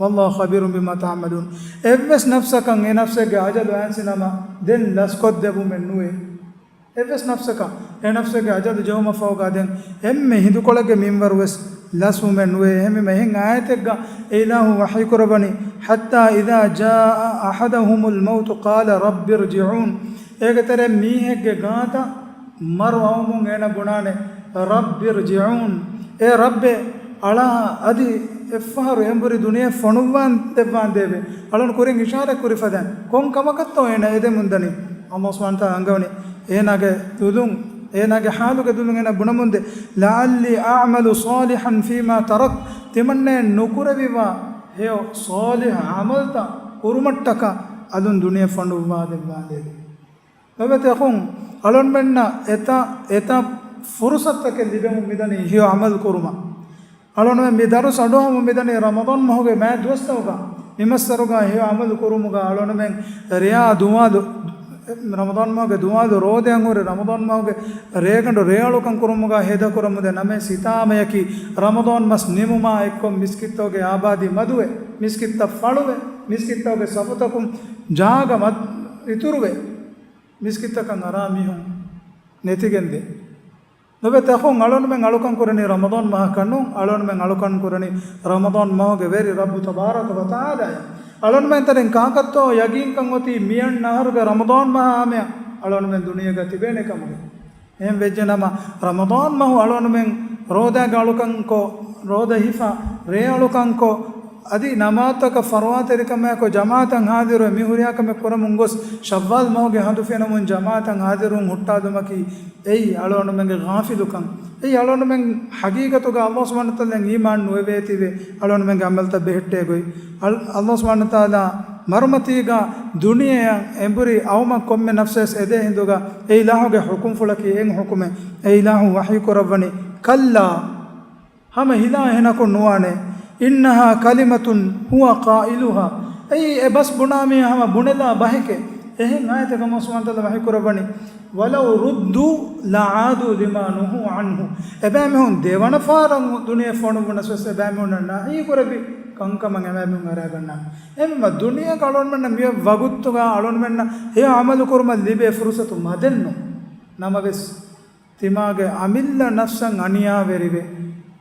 وَاللَّهُ خَبِيرٌ بِمَا تَعْمَلُونَ. އެއްވެސް ނަފްސަކަށް އެ ނަފްސެއްގެ އަޖަލު އައިސި ނަމަ ދެން ލަސްކޮށްދެވުމެއް ނުވޭ. އެއްވެސް ނަފްސަކަށް އެ ނަފްސެއްގެ އަޖަލު ޖެހުމަށްފަހުގަ ދެން އެންމެ ހިނދުކޮޅެއްގެ މިންވަރުވެސް ލަސްވުމެއް ނުވޭ. އެހެންވީމަ އެހެން އާޔަތެއްގަ އެ އިލާހު ވަޙީކުރައްވަނީ، حَتَّىٰ إِذَا جَاءَ أَحَدَهُمُ الْمَوْتُ قَالَ رَبِّ ارْجِعُونِ. އޭގެ ތެރެއިން މީހެއްގެ ގާތަށް މަރު އައުމުން އޭނަ ބުނާނެ، رَبِّ ارْجِعُونِ. އޭ ރައްބޭ، އަޅާ، އަދި އެއްފަހަރު އެނބުރި ދުނިޔެ ފޮނުއްވާން ދެއްވާންދޭވެ. އަޅުން ކުރިން އިޝާރަތް ކުރި ފަދައިން ކޮން ކަމަކަށްތޯ އޭނަ އެދެމުންދަނީ؟ އައްލާހު ސުބްޙާނަހު ވަތަޢާލާ އަންގަވަނީ އޭނާގެ ދުލުން އޭނާގެ ޙާލުގެ ދުލުން އޭނާ ބުނަމުންދޭ، لعلي أعمل صالحا فيما تركت، ތިމަންނައަށް ނުކުރެވިވާ ހެޔޮ ޞާލިޙު ޢަމަލުތައް ކުރުމަށްޓަކާ އަލުން ދުނިޔެ ފޮނުއްވާދެއްވާނދޭ. ލޮބުވެތި އަޚުން، އަޅުގަނޑުމެންނަށް އެތައް، އެތައް ފުރުޞަތުތަކެއް ލިބެމުން މިދަނީ ހެޔޮ ޢަމަލު ކުރުމަށް. އަޅުގަނޑުމެން މި ދަރުސް އަޑުއަހަމުން މިދަނީ ރަމަޟާން މަހުގެ މާތް ދުވަސްތަކުގަ، މި މައްސަރުގަ ހެޔޮ ޢަމަލު ކުރުމުގަ އަޅުގަނޑުމެން ރެޔާ ދުވާލު، ރަމަޟާން މަހުގެ ދުވާލު ރޯދައަށް ހުރި ރަމަޟާން މަހުގެ ރޭގަނޑު ރޭއަޅުކަން ކުރުމުގަ ހޭދަކުރަމުންދޭ ނަމެއް ސިތާމަޔަކީ، ރަމަޟާން މަސް ނިމުމާ އެއްކޮށް މިސްކިތްތަކުގެ އާބާދީ މަދުވެ، މިސްކިތްތައް ފަޅުވެ، މިސްކިތްތަކުގެ ސަފުތަކުން ޖާގަ މަ-، އިތުރުވެ، މިސްކިތްތަކަށް އަރާ މީހުން ނެތިގެންދޭ. ލޮބުވެތި އަޚުން، އަޅުގަނޑުމެން އަޅުކަން ކުރަނީ ރަމަޟާން މަހަކަށް ނޫން، އަޅުގަނޑުމެން އަޅުކަން ކުރަނީ ރަމަޟާން މަހުގެ ވެރި ރައްބު ތަބާރަކަ ވަތަޢާލާއަށް. އަޅުގަނޑުމެން ތަނެއް ކާކަށްތޯ ޔަގީންކަން އޮތީ މިއަންނަ އަހަރުގެ ރަމަޟާން މަހާ ހަމަޔަށް އަޅުގަނޑުމެން ދުނިޔޭގަ ތިބޭނެ ކަމުގެ. އެހެން ވެއްޖެ ނަމަ، ރަމަޟާން މަހު އަޅުގަނޑުމެން ރޯދާގެ އަޅުކަންކޮށް، ރޯދަ ހިފާ، ރޭ އަޅުކަންކޮށް، އަދި ނަމާދުތަކަށް ފަރުވާތެރިކަމާއެކު ޖަމާޢަތަށް ޙާޟިރުވެ މި ހުރިހާ ކަމެއް ކުރަމުން ގޮސް، ޝައްވާލް މަހުގެ ހަނދު ފެނުމުން ޖަމާޢަތަށް ޙާޟިރުވުން ހުއްޓާލުމަކީ، އެއީ އަޅުގަނޑުމެންގެ ޣާފިލުކަން. އެއީ އަޅުގަނޑުމެން ޙަޤީޤަތުގަ ﷲ ސުބްޙާނަހޫ ވަތަޢާލާއަށް އީމާން ނުވެވޭތީވެ، އަޅުގަނޑުމެންގެ ޢަމަލުތައް ބެހެއްޓޭ ގޮތް. އަލް-، ﷲ ސުބްޙާނަހޫ ވަތަޢާލާ މަރުމަތީގަ ދުނިޔެއަށް އެނބުރި އައުމަށް ކޮންމެ ނަފްސެއް އެދޭ ހިނދުގަ، އެ އިލާހުގެ ޙުކުމްފުޅަކީ އެއް ޙުކުމެއް. އެ އިލާހު ވަޙީ ކުރައްވަނީ، كلا، ހަމަ ހިލާ އެހެނަކުން ނުވާނެ. إنها كلمة هو قائلها، އެއީ އެ ބަސް ބުނާ މީހާ ހަމަ ބުނެލާ ބަހެކޭ. އެހެން އާޔަތެއް ﷲ ސުބްޙާނަހޫ ވަތަޢާލާ ވަޙީ ކުރައްވަނީ، ولو ردوا لعادوا لما نهوا عنه. އެބައިމީހުން ދެވަނަ ފަހަރަށް ދުނިޔެ ފޮނުއްވުނަސް ވެސް އެބައިމީހުންނަށް ނަހީ ކުރެއްވި ކަންކަމަށް އެބައިމީހުން އަރާގަންނާނެ. އެހެންވީމަ ދުނިޔޭގަ އަޅުގަނޑުމެންނަށް މި ވަގުތުގަ އަޅުގަނޑުމެންނަށް ހެޔޮ ޢަމަލު ކުރުމަށް ލިބޭ ފުރުޞަތު މަދެއްނު. ނަމަވެސް، ތިމާގެ އަމިއްލަ ނަފްސަށް އަނިޔާވެރިވެ،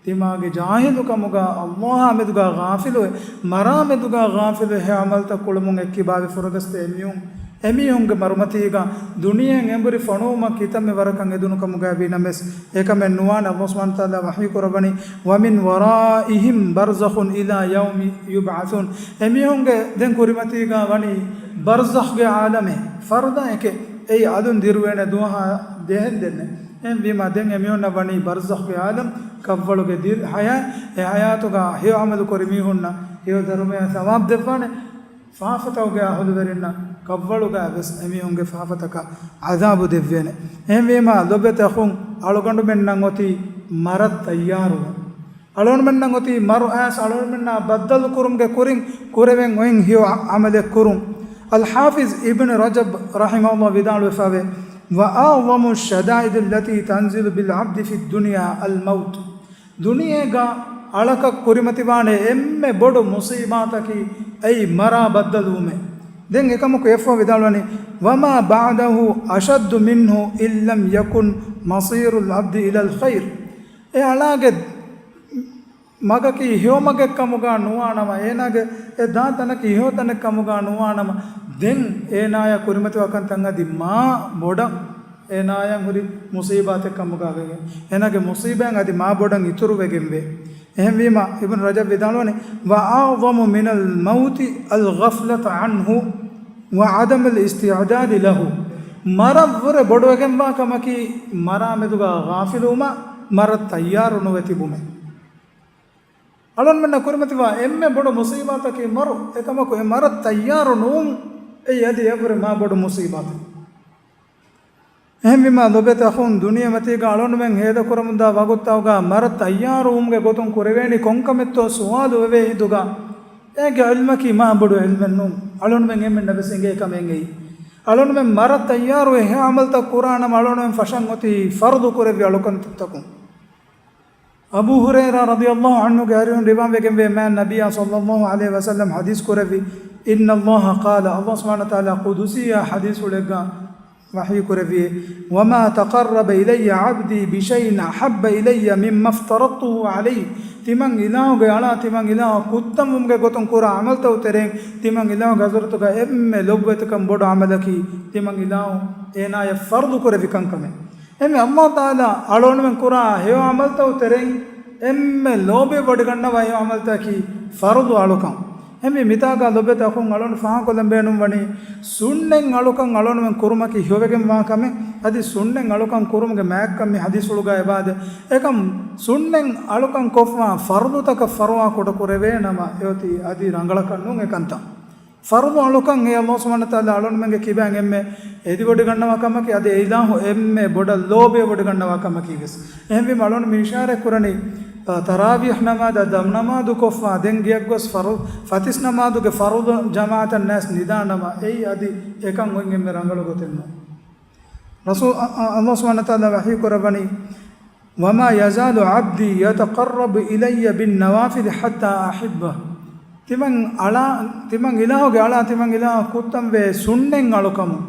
ތިމާގެ ޖާހިލުކަމުގަ، ﷲ އާ މެދުގަ ޣާފިލުވެ، މަރާ މެދުގަ ޣާފިލުވެ، ހެޔޮ ޢަމަލުތައް ކުޅަމުން އެއްކިބާވި ފުރަގަސްދޭ މީހުން، އެމީހުންގެ މަރުމަތީގަ ދުނިޔެއިން އެނބުރި ފޮނުވުމަށް ކިތަންމެ ވަރަކަށް އެދުނު ކަމުގައި ވީ ނަމަވެސް، އެކަމެއް ނުވާނެ. ﷲ ސުބްޙާނަހޫ ވަތަޢާލާ ވަޙީ ކުރައްވަނީ، ومن ورائهم برزخ إلى يوم يبعثون. އެމީހުންގެ ދެން ކުރިމަތީގަ ވަނީ ބަރްޒަޚްގެ ޢާލަމެއް، ފަރުދާއެކޭ. އެއީ އަލުން ދިރުވޭނެ ދުވަހާ ދޭހެން ދެންނެ. އެހެންވީމާ، ދެން އެމީހުންނަށް ވަނީ ބަރްޒަޚްގެ ޢާލަމް، ކަށްވަޅުގެ ދިރި ޙަޔާތް. އެ ޙަޔާތުގަ ހެޔޮ ޢަމަލު ކުރި މީހުންނަށް ހެޔޮ ދަރުމަޔާ ޘަވާބު ދެއްވާނެ. ފާފަތަކުގެ އަހުލުވެރިންނަށް ކަށްވަޅުގަ ވެސް އެމީހުންގެ ފާފަތަކަށް ޢަޛާބު ދެއްވޭނެ. އެހެންވީމާ، ލޮބުވެތި އަޚުން، އަޅުގަނޑުމެންނަށް އޮތީ މަރަށް ތައްޔާރުވުން. އަޅުގަނޑުމެންނަށް އޮތީ މަރު އައިސް އަޅުގަނޑުމެންނާ ބައްދަލު ކުރުމުގެ ކުރިން ކުރެވެން އޮތް ހެޔޮ ޢަ-، ޢަމަލެއް ކުރުން. އަލްޙާފިޒް އިބްނު ރަޖަބް ރަޙިމަހުﷲ ވިދާޅުވެފައިވޭ، وأعظم الشدائد التي تنزل بالعبد في الدنيا الموت. ދުނިޔޭގަ އަޅަކަށް ކުރިމަތިވާނެ އެންމެ ބޮޑު މުޞީބާތަކީ އެއީ މަރާ ބައްދަލުވުމޭ. ދެން އެކަމަކު އެއަށްފަހު ވިދާޅުވަނީ، وما بعده أشد منه إن لم يكن مصير العبد إلى الخير. އެ އަޅާގެ މަގަކީ ހެޔޮ މަގެއް ކަމުގަ ނުވާނަމަ، އޭނާގެ އެ ދާ ތަނަކީ ހެޔޮ ތަނެއް ކަމުގަ ނުވާނަމަ، ދެން އޭނާޔަށް ކުރިމަތިވާ ކަންތައް އަދި މާ ބޮޑަށް އޭނާޔަށް ހުރި މުޞީބާތެއް ކަމުގަ ވެގެން، އޭނާގެ މުޞީބާތް އަދި މާ ބޮޑަށް އިތުރުވެގެން ވޭ. އެހެންވީމަ، އިބްނު ރަޖަބް ވިދާޅުވަނީ، وأعظم من الموت الغفلة عنه وعدم الاستعداد له. މަރަށްވުރެ ބޮޑުވެގެންވާ ކަމަކީ، މަރާ މެދުގަ ޣާފިލުވުމާ، މަރަށް ތައްޔާރު ނުވެ ތިބުމޭ. އަޅުގަނޑުމެންނަށް ކުރިމަތިވާ އެންމެ ބޮޑު މުޞީބާތަކީ މަރު. އެކަމަކު އެ މަރަށް ތައްޔާރު ނުވުން އެއީ އަދި އެއަށްވުރެ މާ ބޮޑު މުޞީބާތެއް. އެހެންވީމާ، ލޮބުވެތި އަޚުން، ދުނިޔެމަތީގަ އަޅުގަނޑުމެން ހޭދަކުރަމުންދާ ވަގުތުތަކުގަ މަރަށް ތައްޔާރުވުމުގެ ގޮތުން ކުރެވޭނީ ކޮންކަމެއްތޯ ސުވާލު ވެވޭ ހިނދުގަ، އޭގެ ޢިލްމަކީ މާ ބޮޑު ޢިލްމެއް ނޫން. އަޅުގަނޑުމެން އެންމެންނަށް ވެސް އެނގޭ ކަމެއް އެއީ. އަޅުގަނޑުމެން މަރަށް ތައްޔާރުވެ ހެޔޮ ޢަމަލުތައް ކުރާނަމަ، އަޅުގަނޑުމެން ފަށަން އޮތީ ފަރުޟު ކުރެއްވި އަޅުކަންތައްތަކުން. އަބޫ ހުރައިރާ ރަޟިޔަﷲ ޢަންހުގެ އަރިހުން ރިވާވެގެންވޭ، މާތް ނަބިއްޔާ ޞައްލަﷲ ޢަލައިހި ވަސައްލަމް ޙަދީޘް ކުރެއްވި، إن الله قال، ﷲ ސުބްޙާނަހޫ ވަތަޢާލާ ޤުދުސީ ޙަދީޘްފުޅެއްގަ ވަޙީ ކުރެއްވި، وما تقرب إلي عبدي بشيء أحب إلي مما افترضته عليه. ތިމަން އިލާހުގެ އަޅާ، ތިމަން އިލާހަށް ކުއްތަންވުމުގެ ގޮތުން ކުރާ ޢަމަލުތައް ތެރެއިން، ތިމަން އިލާހުގެ ޙަޟްރަތުގަ އެންމެ ލޮބުވެތިކަން ބޮޑު ޢަމަލަކީ، ތިމަން އިލާހު އޭނާޔަށް ފަރުޟު ކުރެއްވި ކަންކަމެއް. އެންމެ ﷲ ތަޢާލާ އަޅުގަނޑުމެން ކުރާ ހެޔޮ ޢަމަލުތައް ތެރެއިން އެންމެ ލޯބިވެ ވޮޑިގަންނަވާ ހެޔޮ ޢަމަލުތަކީ ފަރުޟު އަޅުކަން. އެހެންވީ މިތާގަ ލޮބުވެތި އަޚުން އަޅުން ފާހަގަކޮށްލަން ބޭނުން ވަނީ، ސުންނަތް އަޅުކަން އަޅުންމެން ކުރުމަކީ ހެޔޮވެގެންވާ ކަމެއް. އަދި ސުންނަތް އަޅުކަން ކުރުމުގެ މާތްކަން މި ޙަދީޘްފުޅުގަ އެބައާދޭ. އެކަމް ސުންނަތް އަޅުކަން ކޮށްފަ ފަރުޟުތަކަށް ފަރުވާ ކުޑަކުރެވޭނަމަ، އެއޮތީ އަދި ރަނގަޅަކަށް ނޫން އެކަންތައް. ފަރުޟު އަޅުކަން އެ ﷲ ސުބްޙާނަހޫ ވަތަޢާލާ އަޅުންމެންގެ ކިބައިން އެންމެ އެދިވޮޑިގަންނަވާ ކަމަކީ، އަދި އެ އިލާހު އެންމެ ބޮޑަށް ލޯބިވޮޑިގަންނަވާ ކަމަކީ ވެސް. އެހެންވީމަ އަޅުން މި އިޝާރަތް ކުރަނީ، އަ، ތަރާވީޙް ނަމާދާ ދަމް ނަމާދު ކޮށްފަ، ދެން ގެއަށް ގޮސް ފަރު-، ފަތިސް ނަމާދުގެ ފަރުޟު ޖަމާޢަތަށް ނައިސް ނިދާނަމަ، އެއީ އަދި އެކަން އޮތް އެންމެ ރަނގަޅު ގޮތެއް ނޫން. ރަސޫ-، އަ-، އަ-، ﷲ ސުބްޙާނަހޫ ވަތަޢާލާ ވަޙީ ކުރައްވަނީ، وما يزال عبدي يتقرب إلي بالنوافل حتى أحبه. ތިމަން އަޅާ، ތިމަން އިލާހުގެ އަޅާ، ތިމަން އިލާހު ކުއްތަންވެ ސުންނަތް އަޅުކަމުން،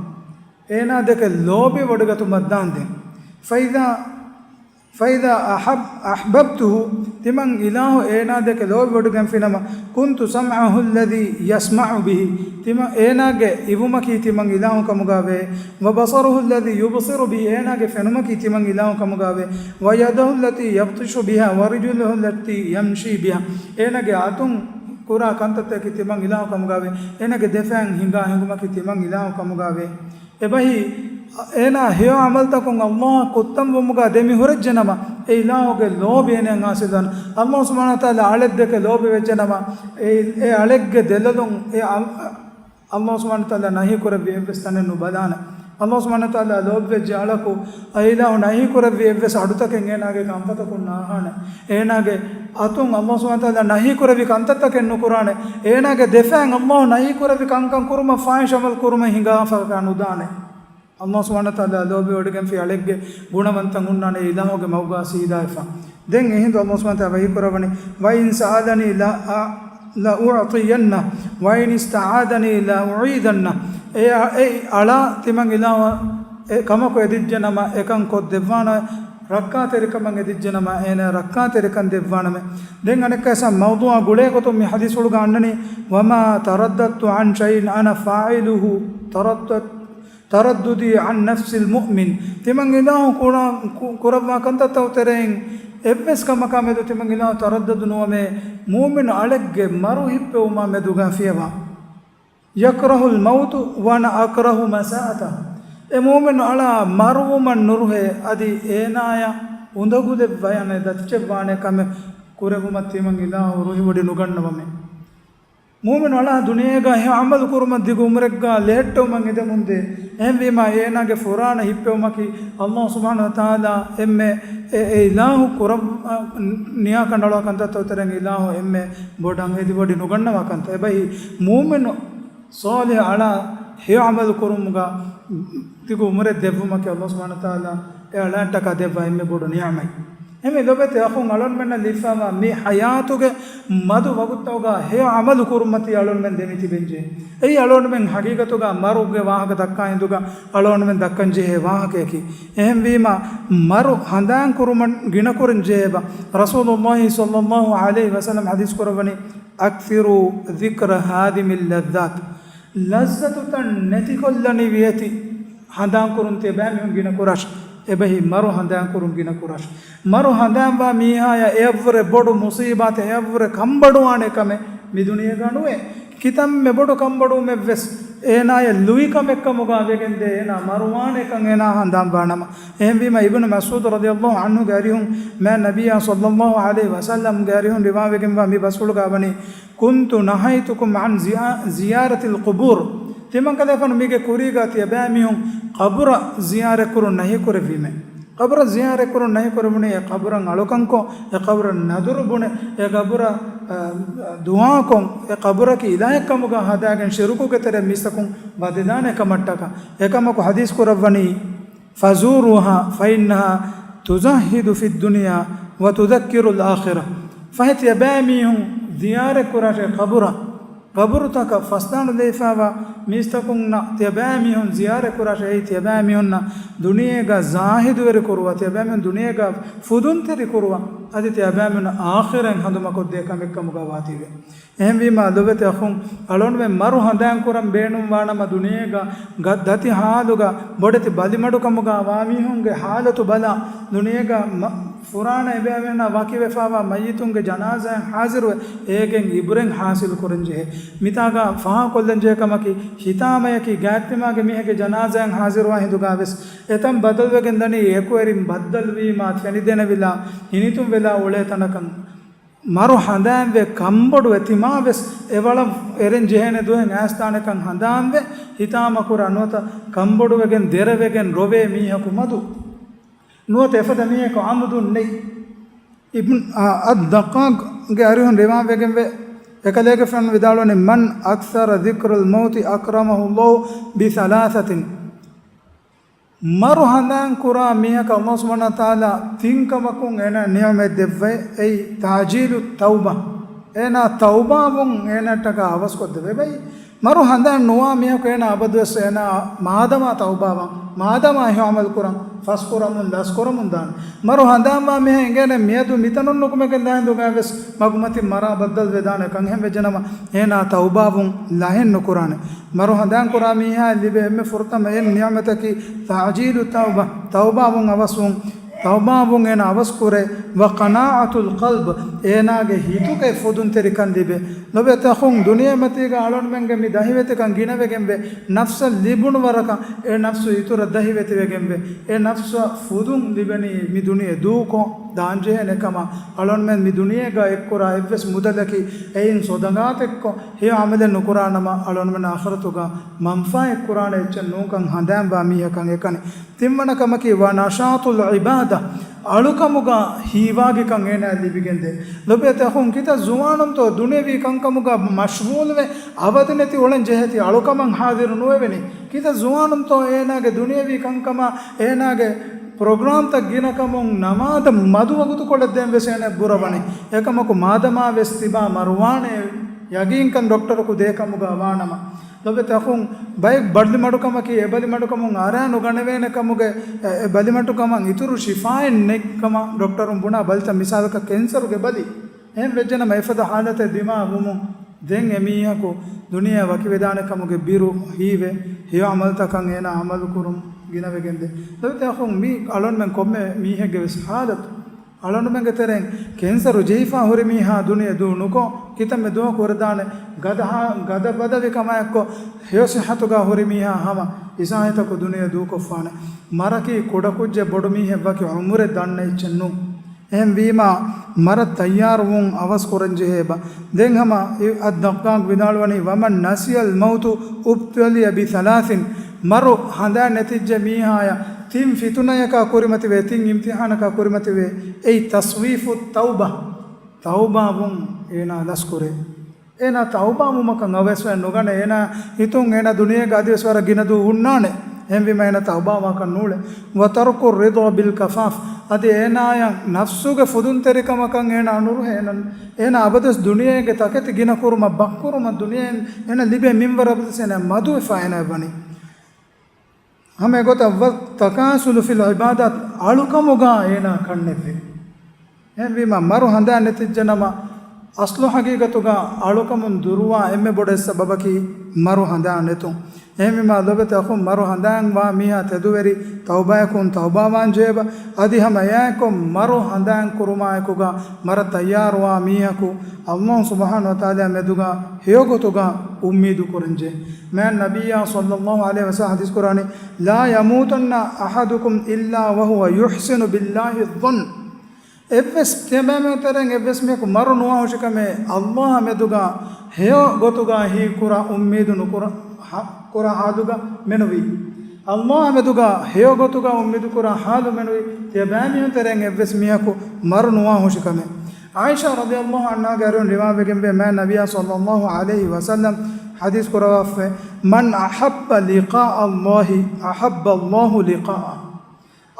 އޭނާ ދެކެ ލޯބިވޮޑިގަތުމަށް ދާންދެން. فإذا، فإذا أحب-، أحببته، ތިމަން އިލާހު އޭނާ ދެކެ ލޯބިވޮޑިގެންފިނަމަ، كنت سمعه الذي يسمع به، ތިމަ-، އޭނާގެ އިވުމަކީ ތިމަން އިލާހު ކަމުގަވޭ، وبصره الذي يبصر به، އޭނާގެ ފެނުމަކީ ތިމަން އިލާހު ކަމުގަވޭ، ويده التي يبطش بها ورجله التي يمشي بها، އޭނާގެ އަތުން ކުރާ ކަންތައްތަކަކީ ތިމަން އިލާހު ކަމުގަވޭ، އޭނާގެ ދެފައިން ހިނގާ ހިނގުމަކީ ތިމަން އިލާހު ކަމުގަވޭ. އެބަހީ، އޭނާ ހެޔޮ ޢަމަލުތަކުން ﷲ އަށް ކުއްތަންވުމުގަ ދެމި ހުރެއްޖެނަމަ، އެ އިލާހުގެ ލޯބި އޭނައަށް ޙާޞިލުވާނެ. ﷲ ސުބްޙާނަހޫ ވަތަޢާލާ އަޅެއްދެކެ ލޯބިވެއްޖެނަމަ، އެ، އެ އަޅެއްގެ ދެލޮލުން އެ އަ-، ﷲ ސުބްޙާނަހޫ ވަތަޢާލާ ނަހީކުރެއްވި އެއްވެސް ތަނެއް ނުބަލާނެ. ﷲ ސުބްޙާނަހޫ ވަތަޢާލާ ލޯބިވެއްޖެ އަޅަކު، އެ އިލާހު ނަހީކުރެއްވި އެއްވެސް އަޑުތަކެއް އޭނާގެ ކަންފަތަކުން ނާހާނެ. އޭނާގެ އަތުން ﷲ ސުބްޙާނަހޫ ވަތަޢާލާ ނަހީކުރެއްވި ކަންތައްތަކެއް ނުކުރާނެ. އޭނާގެ ދެފައިން ﷲ ނަހީކުރެއްވި ކަންކަން ކުރުމަށް ފާޙިޝް ޢަމަލު ކުރުމަށް ހިނގާފަކަށް ނުދާނެ. ﷲ ސުބްޙާނަހޫ ވަތަޢާލާ ލޯބިވޮޑިގެންފި އަޅެއްގެ ގުނަވަންތައް ހުންނާނެ އެ އިލާހުގެ މަގުގަ ސީދާވެފަ. ދެން އެހިނދު ﷲ ސުބްޙާނަހޫ ވަތަޢާލާ ވަޙީކުރައްވަނީ، وَإِنْ سَأَلَنِي لَ-، لَأُعْطِيَنَّهُ، وَإِنِ اسْتَعَاذَنِي لَأُعِيذَنَّهُ. އެ އަ-، އެ އަޅާ ތިމަން އިލާހު އެ ކަމަކު އެދިއްޖެނަމަ އެކަން ކޮށްދެއްވާނެ، ރައްކާތެރިކަމަށް އެދިއްޖެނަމަ އޭނަ ރައްކާތެރިކަން ދެއްވާނަމޭ. ދެން އަނެއްކާ މައުޟޫޢާ ގުޅޭގޮތުން މި ޙަދީޘްފުޅުގަ އަންނަނީ، وَمَا تَرَدَّدْتُ عَنْ شَيْءٍ أَنَا فَاعِلُهُ تَرَدَّدْ تَرَدُّدِي عَنْ نَفْسِ الْمُؤْمِنِ. ތިމަން އިލާހު ކުރާ-، ކު-، ކުރައްވާ ކަންތައްތައް ތެރެއިން އެއްވެސް ކަމަކާ މެދު ތިމަން އިލާހު ތަރައްދަދު ނުވަމޭ، މުއުމިނު އަޅެއްގެ މަރު ހިއްޕެވުމާ މެދުގަ ފިޔަވާ. يَكْرَهُ الْمَوْتَ وَأَنَا أَكْرَهُ مَسَاءَتَهُ. އެ މުއުމިނު އަޅާ މަރުވުމަށް ނުރުހޭ، އަދި އޭނާޔަށް އުނދަގުލެއްވަޔަނެ ދަތިޗެއްވާނެ ކަމެއް ކުރެވުމަށް ތިމަން އިލާހު ރުހިވޮޑި ނުގަންނަވަމޭ. މުއުމިނު އަޅާ ދުނިޔޭގަ ހެޔޮ ޢަމަލު ކުރުމަށް ދިގު އުމުރެއްގަ ލެހެއްޓެވުމަށް އެދެމުންދޭ. އެހެންވީމާ އޭނާގެ ފުރާނަ ހިއްޕެވުމަކީ ﷲ ސުބްޙާނަހޫ ވަތަޢާލާ އެންމެ އެ، އެ އިލާހު ކުރައް-، ނިޔާކަނޑަޅުވާ ކަންތައްތައް ތެރެއިން އިލާހު އެންމެ ބޮޑަށް އެދިވޮޑި ނުގަންނަވާ ކަންތައް. އެބަހީ މުއުމިނު ޞާލިޙު އަޅާ ހެޔޮ ޢަމަލު ކުރުމުގަ ދިގު އުމުރެއް ދެއްވުމަކީ ﷲ ސުބްޙާނަހޫ ވަތަޢާލާ އެ އަޅާއަށްޓަކާ ދެއްވާ އެންމެ ބޮޑު ނިޢުމަތް. އެހެންވެ ލޮބުވެތި އަޚުން އަޅުންމެންނަށް ލިބިފައިވާ މި ޙަޔާތުގެ މަދު ވަގުތުތަކުގަ ހެޔޮ ޢަމަލު ކުރުމަށް ތި އަޅުންމެން ދެމިތިބެންޖެހޭ. އެއީ އަޅުގަނޑުމެން ޙަޤީޤަތުގަ މަރުގެ ވާހަކަ ދައްކާ ހިނދުގަ އަޅުގަނޑުމެން ދައްކަންޖެހޭ ވާހަކަޔަކީ. އެހެންވީމާ މަރު ހަނދާން ކުރުމަށް ގިނަކުރަން ޖެހޭބަ. ރަސޫލުﷲ ޞައްލަﷲ ޢަލައިހި ވަސައްލަމަ ޙަދީޘް ކުރައްވަނީ، أَكْثِرُوا ذِكْرَ هَاذِمِ اللَّذَّاتِ. ލައްޒަތުތައް ނެތިކޮށްލަނިވި އެތި ހަނދާންކުރުން ތިޔަބައިމީހުން ގިނަކުރާށި. އެބަހީ މަރު ހަނދާންކުރުން ގިނަކުރާށި. މަރު ހަނދާންވާ މީހާޔަށް އެއަށްވުރެ ބޮޑު މުޞީބާތެއް، އެއަށްވުރެ ކަންބޮޑުވާނެ ކަމެއް މި ދުނިޔޭގަ ނުވޭ. ކިތަންމެ ބޮޑު ކަންބޮޑުވުމެއްވެސް އޭނާޔަށް ލުއި ކަމެއްކަމުގަ ވެގެންދޭ، އޭނާ މަރުވާނެކަން އޭނާ ހަނދާންވާނަމަ. އެހެންވީމަ އިބްނު މަސްޢޫދު ރަޟިޔަﷲ ޢަންހުގެ އަރިހުން މާތް ނަބިއްޔާ ޞައްލަﷲ ޢަލައިހި ވަސައްލަމްގެ އަރިހުން ރިވާވެގެންވާ މި ބަސްފުޅުގަ ވަނީ، كنت نهيتكم عن زيا-، زيارة القبور. ތިމަންކަލޭފާނު މީގެ ކުރީގަ ތިޔަބައިމީހުން ޤަބުރަށް ޒިޔާރަތްކުރުން ނަހީކުރެއްވީމޭ. ޤަބުރަށް ޒިޔާރަތްކުރުން ނަހީކުރެވުނީ އެ ޤަބުރަށް އަޅުކަންކޮށް، އެ ޤަބުރަށް ނަދުރު ބުނެ، އެ ޤަބުރަށް، އަ، ދުޢާކޮށް، އެ ޤަބުރަކީ އިލާހެއްކަމުގަ ހަދާގެން ޝިރުކުގެ ތެރެއަށް މީސްތަކުން ވަދެދާނެ ކަމަށްޓަކާ. އެކަމަކު ޙަދީޘް ކުރައްވަނީ، فزوروها فإنها تزهد في الدنيا وتذكر الآخرة. ފަހެ ތިޔަބައިމީހުން ޒިޔާރަތްކުރާށޭ ޤަބުރަށް. ޤަބުރުތަކަށް ފަސްދާނުލައިފައިވާ މީސްތަކުންނަށް ތިޔަބައިމީހުން ޒިޔާރަތްކުރާށޭ، އެއީ ތިޔަބައިމީހުންނަށް ދުނިޔޭގަ ޒާހިދުވެރިކުރުވާ، ތިޔަބައިމީހުން ދުނިޔޭގަ ފުދުންތެރިކުރުވާ، އަދި ތިޔަބައިމީހުންނަށް އާޚިރަތް ހަނދުމަކޮށްދޭ ކަމެއްކަމުގަ ވާތީވެ. އެހެންވީމާ ލޮބުވެތި އަޚުން، އަޅުގަނޑުމެން މަރު ހަނދާންކުރަން ބޭނުންވާނަމަ ދުނިޔޭގަ ގަ-، ދަތި ޙާލުގަ ބޮޑެތި ބަލިމަޑުކަމުގަ ވާމީހުންގެ ޙާލަތު ބަލާ، ދުނިޔޭގަ މަ-، ފުރާނަ އެބައިމީހުންނާ ވަކިވެފާވާ މައްޔިތުންގެ ޖަނާޒާއަށް ހާޒިރުވެ، އޭގެން އިބުރެއް ހާސިލު ކުރަންޖެހޭ. މިތާގަ ފާހަގަކޮށްލަންޖެހޭ ކަމަކީ، ހިތާމަޔަކީ ގާތްތިމާގެ މީހެއްގެ ޖަނާޒާއަށް ހާޒިރުވާ ހިނދުގާވެސް، އެތަން ބަދަލުވެގެން ދަނީ އެކުވެރިން ބައްދަލުވީމާ، ފެނިދެނެވިލާ، ހިނިތުންވެލާ އުޅޭ ތަނަކަށް. މަރު ހަނދާންވެ ކަންބޮޑުވެ ތިމާވެސް އެވަޅަށް އެރެން ޖެހޭނެ ދުވަހެއް އައިސްދާނެކަން ހަނދާންވެ، ހިތާމަކުރާ ނުވަތަ ކަންބޮޑުވެގެން ދެރަވެގެން ރޮވޭ މީހަކު މަދު. ނުވަތަ އެފަދަ މީހަކު އަމުދުން ނެތް. އިބްން، އާ، އައްދައްޤާޤްގެ އަރިހުން ރިވާވެގެންވެ، އެކަލޭގެފާނު ވިދާޅުވަނީ، "من أكثر ذكر الموت أكرمه الله بثلاثة." މަރު ހަނދާން ކުރާ މީހަކަށް ﷲ ސުބްޙާނަހޫ ވަތަޢާލާ ތިން ކަމަކުން އޭނާ ނިޢުމަތް ދެއްވައި، އެއީ، تعجيل التوبة، އޭނާ ތައުބާވުން އޭނައަށްޓަކާ އަވަސްކޮށްދެވޭ. އެބައި މަރު ހަނދާން ނުވާ މީހަކު އޭނާ އަބަދުވެސް އޭނާ މާދަމާ ތައުބާވާން، މާދަމާ ހެޔޮ ޢަމަލު ކުރަން، ފަސްކުރަމުން، ލަސްކުރަމުން ދާނެ. މަރު ހަނދާންވާ މީހާ އެނގޭނެ މިއަދު މިތަނުން ނުކުމެގެން ދާ ހިނދުގައިވެސް މަގުމަތިން މަރާ ބައްދަލުވެދާނެ ކަން. އެހެން ވެއްޖެނަމަ އޭނާ ތައުބާވުން ލަހެއް ނުކުރާނެ. މަރު ހަނދާން ކުރާ މީހާއަށް ލިބޭ އެންމެ ފުރަތަމަ އެއް ނިޢުމަތަކީ تعجيل التوبة، ތައުބާވުން އަވަސްވުން. ތައުބާވުން އޭނާ އަވަސްކުރޭ، وقناعة القلب، އޭނާގެ ހިތުގައި ފުދުންތެރިކަން ލިބޭ. ލޮބުވެތި އަޚުން، ދުނިޔެމަތީގަ އަޅުންމެންގެ މި ދަހިވެތިކަން ގިނަވެގެންވެ، ނަފްސަށް ލިބުނު ވަރަކަށް އެ ނަފްސު އިތުރަށް ދަހިވެތިވެގެންވެ، އެ ނަފްސަށް ފުދުން ލިބެނީ މި ދުނިޔެ ދޫކޮށް ދާންޖެހޭނެ ކަމަށް. އަޅުންމެން މި ދުނިޔޭގަ އެއްކުރާ އެއްވެސް މުދަލަކީ އެއިން ޞަދަޤާތެއްކޮށް ހެޔޮ ޢަމަލެއް ނުކުރާނަމަ، އަޅުންމެން އާޚިރަތުގަ މަންފާ އެއްކުރާނެ އެއްޗެއް ނޫންކަން ހަނދާންވާ މީހަކަށް އެކަނި. ތިންވަނަ ކަމަކީ، ވަނަޝާޠުލް ޢިބާދާ، އަޅުކަމުގަ ހީވާގިކަން އޭނާއަށް ލިބިގެންދޭ. ލޮބުވެތި އަޚުން، ކިތައް ޒުވާނުންތޯ ދުނިޔަވީ ކަންކަމުގަ މަޝްޣޫލުވެ، އަވަދިނެތި އުޅެން ޖެހޭތީ އަޅުކަމަށް ޙާޟިރު ނުވެވެނީ. ކިތައް ޒުވާނުންތޯ އޭނާގެ ދުނިޔަވީ ކަންކަމާ، އޭނާގެ ޕްރޮގްރާމްތައް ގިނަކަމުން ނަމާދަށް މަދު ވަގުތުކޮޅެއް ދޭން ވެސް އޭނާ ބުރަވަނީ. އެކަމަކު މާދަމާ ވެސް ތިބާ މަރުވާނޭ ޔަގީންކަން ޑޮކްޓަރަކު ދޭ ކަމުގަ ވާނަމަ. ލޮބުވެތި އަޚުން، ބައެއް ބަލިމަޑުކަމަކީ، އެ ބަލިމަޑުކަމުން އަރާ ނުގަނެވޭނެ ކަމުގެ، އެ، އެ ބަލިމަޑުކަމަށް އިތުރު ޝިފާއެއް ނެތް ކަމަށް ޑޮކްޓަރުން ބުނާ ބަލިތައް، މިސާލަކަށް ކެންސަރުގެ ބަލި. އެހެން ވެއްޖެނަމަ އެފަދަ ހާލަތެއް ދިމާ ވުމުން ދެން އެ މީހަކު ދުނިޔެއަށް ވަކިވެދާނެ ކަމުގެ ބިރު ހީވެ، ހެޔޮ ޢަމަލުތަކަށް އޭނާ ޢަމަލު ކުރުން ގިނަވެގެންދޭ. ލޮބުވެތި އަޚުން، މީ އަޅުންމެން ކޮންމެ މީހެއްގެ ވެސް ހާލަތު. އަޅުންމެންގެ ތެރެއިން ކެންސަރު ޖެހިފާ ހުރި މީހާ ދުނިޔެ ދޫ ނުކޮށް، ކިތަންމެ ދުވަހަކު ވަރަށް ދާނެ ގަދަ ހާ-، ގަދަ ބަދަވި ކަމާއެއްކޮށް، ހެޔޮ ޞިއްޙަތުގަ ހުރި މީހާ ހަމަ އިސާހިތަކު ދުނިޔެ ދޫކޮށްފާނެ. މަރަކީ ކުޑަކުއްޖެއް ބޮޑު މީހެއް ވަކި ޢުމުރެއް ދަންނަ އެއްޗެއް ނޫން. އެހެންވީމާ، މަރަށް ތައްޔާރުވުން އަވަސް ކުރަން ޖެހޭބަ. ދެން ހަމަ އައްދައްޤާޤް ވިދާޅުވަނީ، "ومن نسي الموت ابتلي بثلاث." މަރު ހަނދާން ނެތިއްޖެ މީހާޔަށް ތިން ފިތުނަޔަކާ ކުރިމަތިވޭ، ތިން އިމްތިޙާނަކާ ކުރިމަތިވޭ. އެއީ ތަސްވީފު ތައުބަ، ތައުބާވުން އޭނާ ލަސްކުރޭ. އޭނާ ތައުބާވުމަކަށް އަވަސްވެ ނުގަނެ. އޭނާ ހިތުން އޭނާ ދުނިޔޭގަ އަދިވެސް ވަރަށް ގިނަ ދުވަހު ހުންނާނެ. އެހެންވީމަ އޭނާ ތައުބާވާކަށް ނޫޅެ. "وترك الرضا بالكفاف." އަދި އޭނާޔަށް ނަފްސުގެ ފުދުންތެރިކަމަކަށް އޭނާ ނުރުހޭ. އޭނާ، އޭނާ އަބަދުވެސް ދުނިޔޭގެ ތަކެތި ގިނަކުރުމަށް، ބައްކުރުމަށް، ދުނިޔެއިން އޭނާ ލިބޭ މިންވަރަށް އަބަދުވެސް އޭނާ މަދުވެފަ އޭނާ ވަނީ. ހަމަ އެގޮތަށް، "والتكاسل في العبادات." އަޅުކަމުގަ އޭނާ ކަންނެތްވި. އެހެންވީމަ، މަރު ހަނދާން ނެތިއްޖެނަމަ، އަސްލު ހަގީގަތުގަ އަޅުކަމުން ދުރުވާ އެންމެ ބޮޑު އެއް ސަބަބަކީ މަރު ހަނދާން ނެތުން. އެހެންވީމަ، ލޮބުވެތި އަޚުން، މަރު ހަނދާން ވާ މީހާ ތެދުވެރި ތައުބާޔަކުން ތައުބާވާން ޖެހޭބަ. އަދި ހަމަ އެއާއެކު މަރު ހަނދާން ކުރުމާއެކުގަ މަރަށް ތައްޔާރުވާ މީހަކު ﷲ ސުބްޙާނަހޫ ވަތަޢާލާ މެދުގަ ހެޔޮގޮތުގަ އުއްމީދު ކުރަންޖެހޭ. މާތް ނަބިއްޔާ ޞައްލައްލާހު ޢަލައިހި ވަސައްލަމަ ޙަދީޘް ކުރާނީ، "لا يموتن أحدكم إلا وهو يحسن بالله الظن." އެއްވެސް ތިޔަބައިމީހުން ތެރެއިން އެއްވެސް މީހަކު މަރު ނުވާ ހުށިކަމެއް ﷲ އާ މެދުގަ ހެޔޮ ގޮތުގަ ހީކުރާ އުއްމީދު ނުކުރާ ހާ-، ކުރާ ޙާލުގަ މެނުވީ. ﷲ އާ މެދުގަ ހެޔޮ ގޮތުގަ އުއްމީދު ކުރާ ޙާލު މެނުވީ، ތިޔަބައިމީހުން ތެރެއިން އެއްވެސް މީހަކު މަރު ނުވާ ހުށިކަމެއް. ޢާއިޝާ ރަޟިޔައްލާހު ޢަންހާގެ އަރިހުން ރިވާވެގެންވޭ، މާތް ނަބިއްޔާ ޞައްލައްލާހު ޢަލައިހި ވަސައްލަމަ ޙަދީޘް ކުރައްވާފައި، "من أحب لقاء الله أحب الله لقاءه."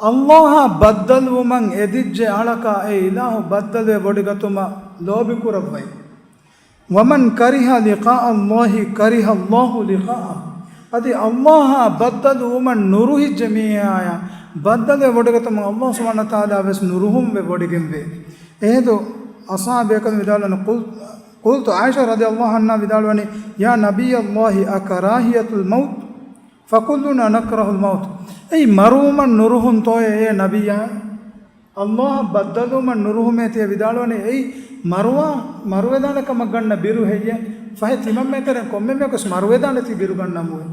ﷲ އާ ބައްދަލުވުމަށް އެދިއްޖެ އަޅަކާ އެ އިލާހު ބައްދަލުވެ ވޮޑިގަތުމަށް ލޯބި ކުރައްވައި. "ومن كره لقاء الله كره الله لقاءه." އަދި ﷲ އާ ބައްދަލުވުމަށް ނުރުހިއްޖެ މީހާޔަށް ބައްދަލުވެ ވޮޑިގަތުމަށް ﷲ ސުބްޙާނަހޫ ވަތަޢާލާ ވެސް ނުރުހުންވެ ވޮޑިގެންވޭ. އެހިނދު އަޞްޙާބު ބޭކަލުން ވިދާޅުވަނީ، قل-، قلت، ޢާއިޝާ ރަޟިޔައްލާހު ޢަންހާ ވިދާޅުވަނީ، "يا نبي الله أكراهية الموت؟" فكلنا نكره الموت. އެއީ މަރުވުމަށް ނުރުހުންތޯއޭ އޭ ނަބިއްޔާ؟ ﷲ އަށް ބައްދަލުވުމަށް ނުރުހުމޭ ތިޔަ ވިދާޅުވަނީ އެއީ މަރުވާ، މަރުވެދާނެ ކަމަށް ގަންނަ ބިރު ހެއްޔޭ؟ ފަހެ ތިމަންމެން ތެރެއިން ކޮންމެ މީހަކުވެސް މަރުވެދާނެތީ ބިރު ގަންނަމުވެ.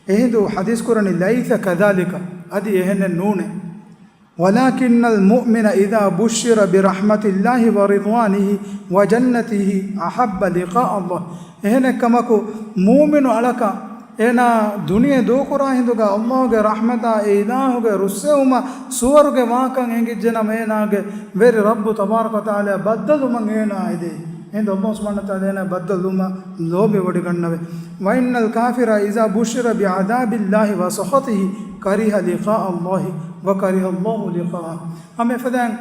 އެހިނދު ޙަދީޘް ކުރަނީ، ليس كذلك، އަދި އެހެނެއް ނޫނޭ. ولكن المؤمن إذا بشر برحمة الله ورضوانه وجنته أحب لقاء الله. އެހެނެއް ކަމަކު، މޫމިނު އަޅަކަށް އޭނާ ދުނިޔެ ދޫކުރާ ހިނދުގަ ﷲގެ ރަޙްމަތާ، އެ އިލާހުގެ ރުއްސެވުމާ ސުވަރުގެ ވާކަން އެނގިއްޖެނަމަ، އޭނާގެ ވެރި ރައްބު ތަބާރަކަ ވަތަޢާލާ ބައްދަލުވުމަށް އޭނާ އެދޭ. އެހިނދު ﷲ ސުބްޙާނަހޫ ވަތަޢާލާ އޭނާ ބައްދަލުވުމަށް ލޯބިވޮޑިގަންނަވެ. وإن الكافر إذا بشر بعذاب الله وسخطه كره لقاء الله وكره الله لقاءه. ހަމަ އެފަދައިން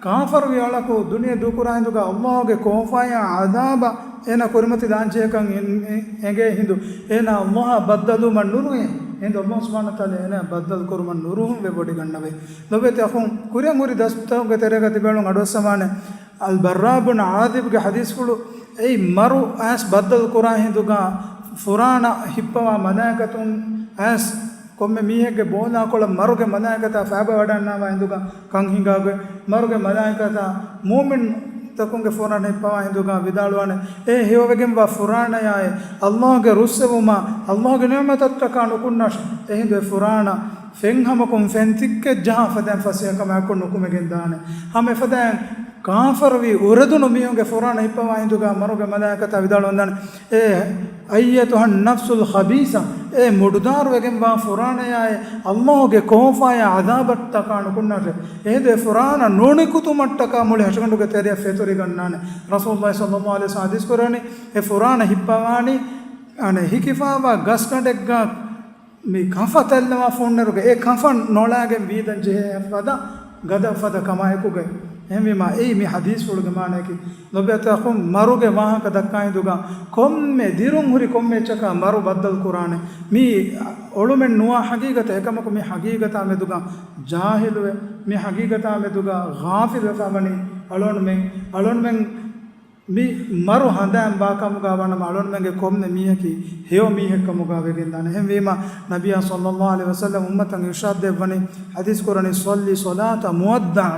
ކާފަރުވި އަޅަކު ދުނިޔެ ދޫކުރާ ހިނދުގަ ﷲގެ ކޯފާޔާ ޢަޛާބަށް އޭނާ ކުރިމަތިލާންޖެހޭކަން އެ-، އެ-، އެނގޭ ހިނދު، އޭނާ ﷲއާ ބައްދަލުވުމަށް ނުރުހޭ. އެހިނދު ﷲ ސުބްޙާނަހޫ ވަތަޢާލާ އޭނާ ބައްދަލު ކުރުމަށް ނުރުހުން ވެވޮޑިގަންނަވެ. ލޮބުވެތި އަޚުން، ކުރިއަށް ހުރި ދަސްތަކުގެ ތެރޭގަ ތިބޭނުން އަޑުއައްސަވާނެ. އަލްބައްރާ ބުން ޢާޒިބްގެ ޙަދީޘްފުޅު، އެއީ މަރު އައިސް ބައްދަލު ކުރާ ހިނދުގަ ފުރާނަ ހިއްޕަވާ މަލާއިކަތުން އައިސް ކޮންމެ މީހެއްގެ ބޯލާކޮޅަށް މަރުގެ މަލާއިކަތާ ފައިބަ ވަޑަންނާވާ ހިނދުގަ ކަން ހިނގާގޮތް، މަރުގެ މަލާއިކަތާ މުއުމިންތަކުންގެ ފުރާނަ ހިއްޕަވާ ހިނދުގަ ވިދާޅުވާނެ، އޭ ހެޔޮވެގެންވާ ފުރާނަޔާއޭ، ﷲގެ ރުއްސެވުމާ، ﷲގެ ނިޢުމަތަށްޓަކާ ނުކުންނާށޭ. އެހިނދު އެ ފުރާނަ ފެންހަމަކުން ފެން ތިއްކެއް ޖަހާ ފަދައިން ފަސޭހަކަމާއެކު ނުކުމެގެން ދާނެ. ހަމަ އެފަދައިން ކާފަރުވި އުރެދުނު މީހުންގެ ފުރާނަ ހިއްޕަވާ ހިނދުގަ މަރުގެ މަލާއިކަތާ ވިދާޅުވަންދާނެ، އޭ أيتها النفس الخبيثة، އޭ މުޑުދާރުވެގެންވާ ފުރާނަޔާއޭ، ﷲގެ ކޯފާޔާ ޢަޛާބަށްޓަކާ ނުކުންނާށޭ. އެހިނދު އެ ފުރާނަ ނުނިކުތުމަށްޓަކާ މުޅި ހަށިގަނޑުގެ ތެރެއަށް ފެތުރިގަންނާނެ. ރަސޫލުﷲ ޞައްލަﷲ ޢަލައިހި ވަސައްލަމަ ޙަދީޘް ކުރަނީ، އެ ފުރާނަ ހިއްޕަވާނީ، އަނެއް ހިކިފާވާ ގަސްގަނޑެއްގަ މި ކަފަ ތައްލަވާ ފުންނަރުގެ އެ ކަފަ ނޮޅާގެން ވީދަން ޖެހޭ ފަދަ ގަދަ ފަދަ ކަމާއެކުގައި. އެހެންވީމާ، އެއީ މި ޙަދީޘްފުޅުގެ މާނަޔަކީ. ލޮބުވެތި އަޚުން، މަރުގެ ވާހަކަ ދައްކާ ހިނދުގަ ކޮންމެ ދިރުން ހުރި ކޮންމެ އެއްޗަކާ މަރު ބައްދަލު ކުރާނެ. މީ އޮޅުމެއް ނުވާ ޙަޤީޤަތެއް. އެކަމަކު މި ޙަޤީޤަތާ މެދުގަ ޖާހިލުވެ، މި ޙަޤީޤަތާ މެދުގަ ޣާފިލުވެފަ ވަނީ އަޅުގަނޑުމެން، އަޅުގަނޑުމެން މި މަރު ހަނދާން ބާކަމުގަ ވަނަމަ އަޅުގަނޑުމެންގެ ކޮންމެ މީހަކީ ހެޔޮ މީހެއްކަމުގަ ވެގެންދާނެ. އެހެންވީމަ، ނަބިއްޔާ ޞައްލަﷲ ޢަލައިހި ވަސައްލަމަ އުއްމަތަށް އިރްޝާދު ދެއްވަނީ، ޙަދީޘް ކުރަނީ، صل صلاة مودع،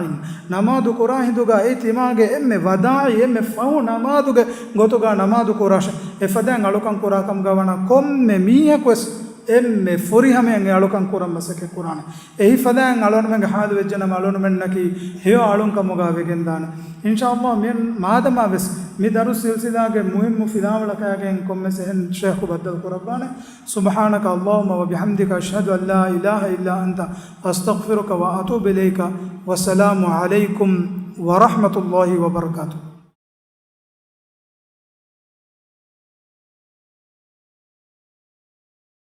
ނަމާދު ކުރާ ހިނދުގަ އެ ތިމާގެ އެންމެ ވަދާޢީ، އެންމެ ފަހު ނަމާދުގެ ގޮތުގަ ނަމާދު ކުރާށޭ. އެފަދައިން އަޅުކަން ކުރާ ކަމުގަ ވަނަ ކޮންމެ މީހަކުވެސް އެންމެ ފުރިހަމައިން އެ އަޅުކަން ކުރަން މަސައްކަތް ކުރާނެ. އެހިފަދައިން އަޅުގަނޑުމެންގެ ޙާލު ވެއްޖެނަމަ އަޅުގަނޑުމެންނަކީ ހެޔޮ އަޅުން ކަމުގަ ވެގެންދާނެ. އިންޝާﷲ މި މާދަމާ ވެސް މި ދަރުސް ސިލްސިލާގެ މުހިއްމު ފިލާވަޅަކާގެން ކޮންމެސް އެހެން ޝޭޚު ބައްދަލު ކުރައްވާނެ. سبحانك اللهم وبحمدك، أشهد أن لا إله إلا أنت، أستغفرك وأتوب إليك. والسلام عليكم ورحمة الله وبركاته.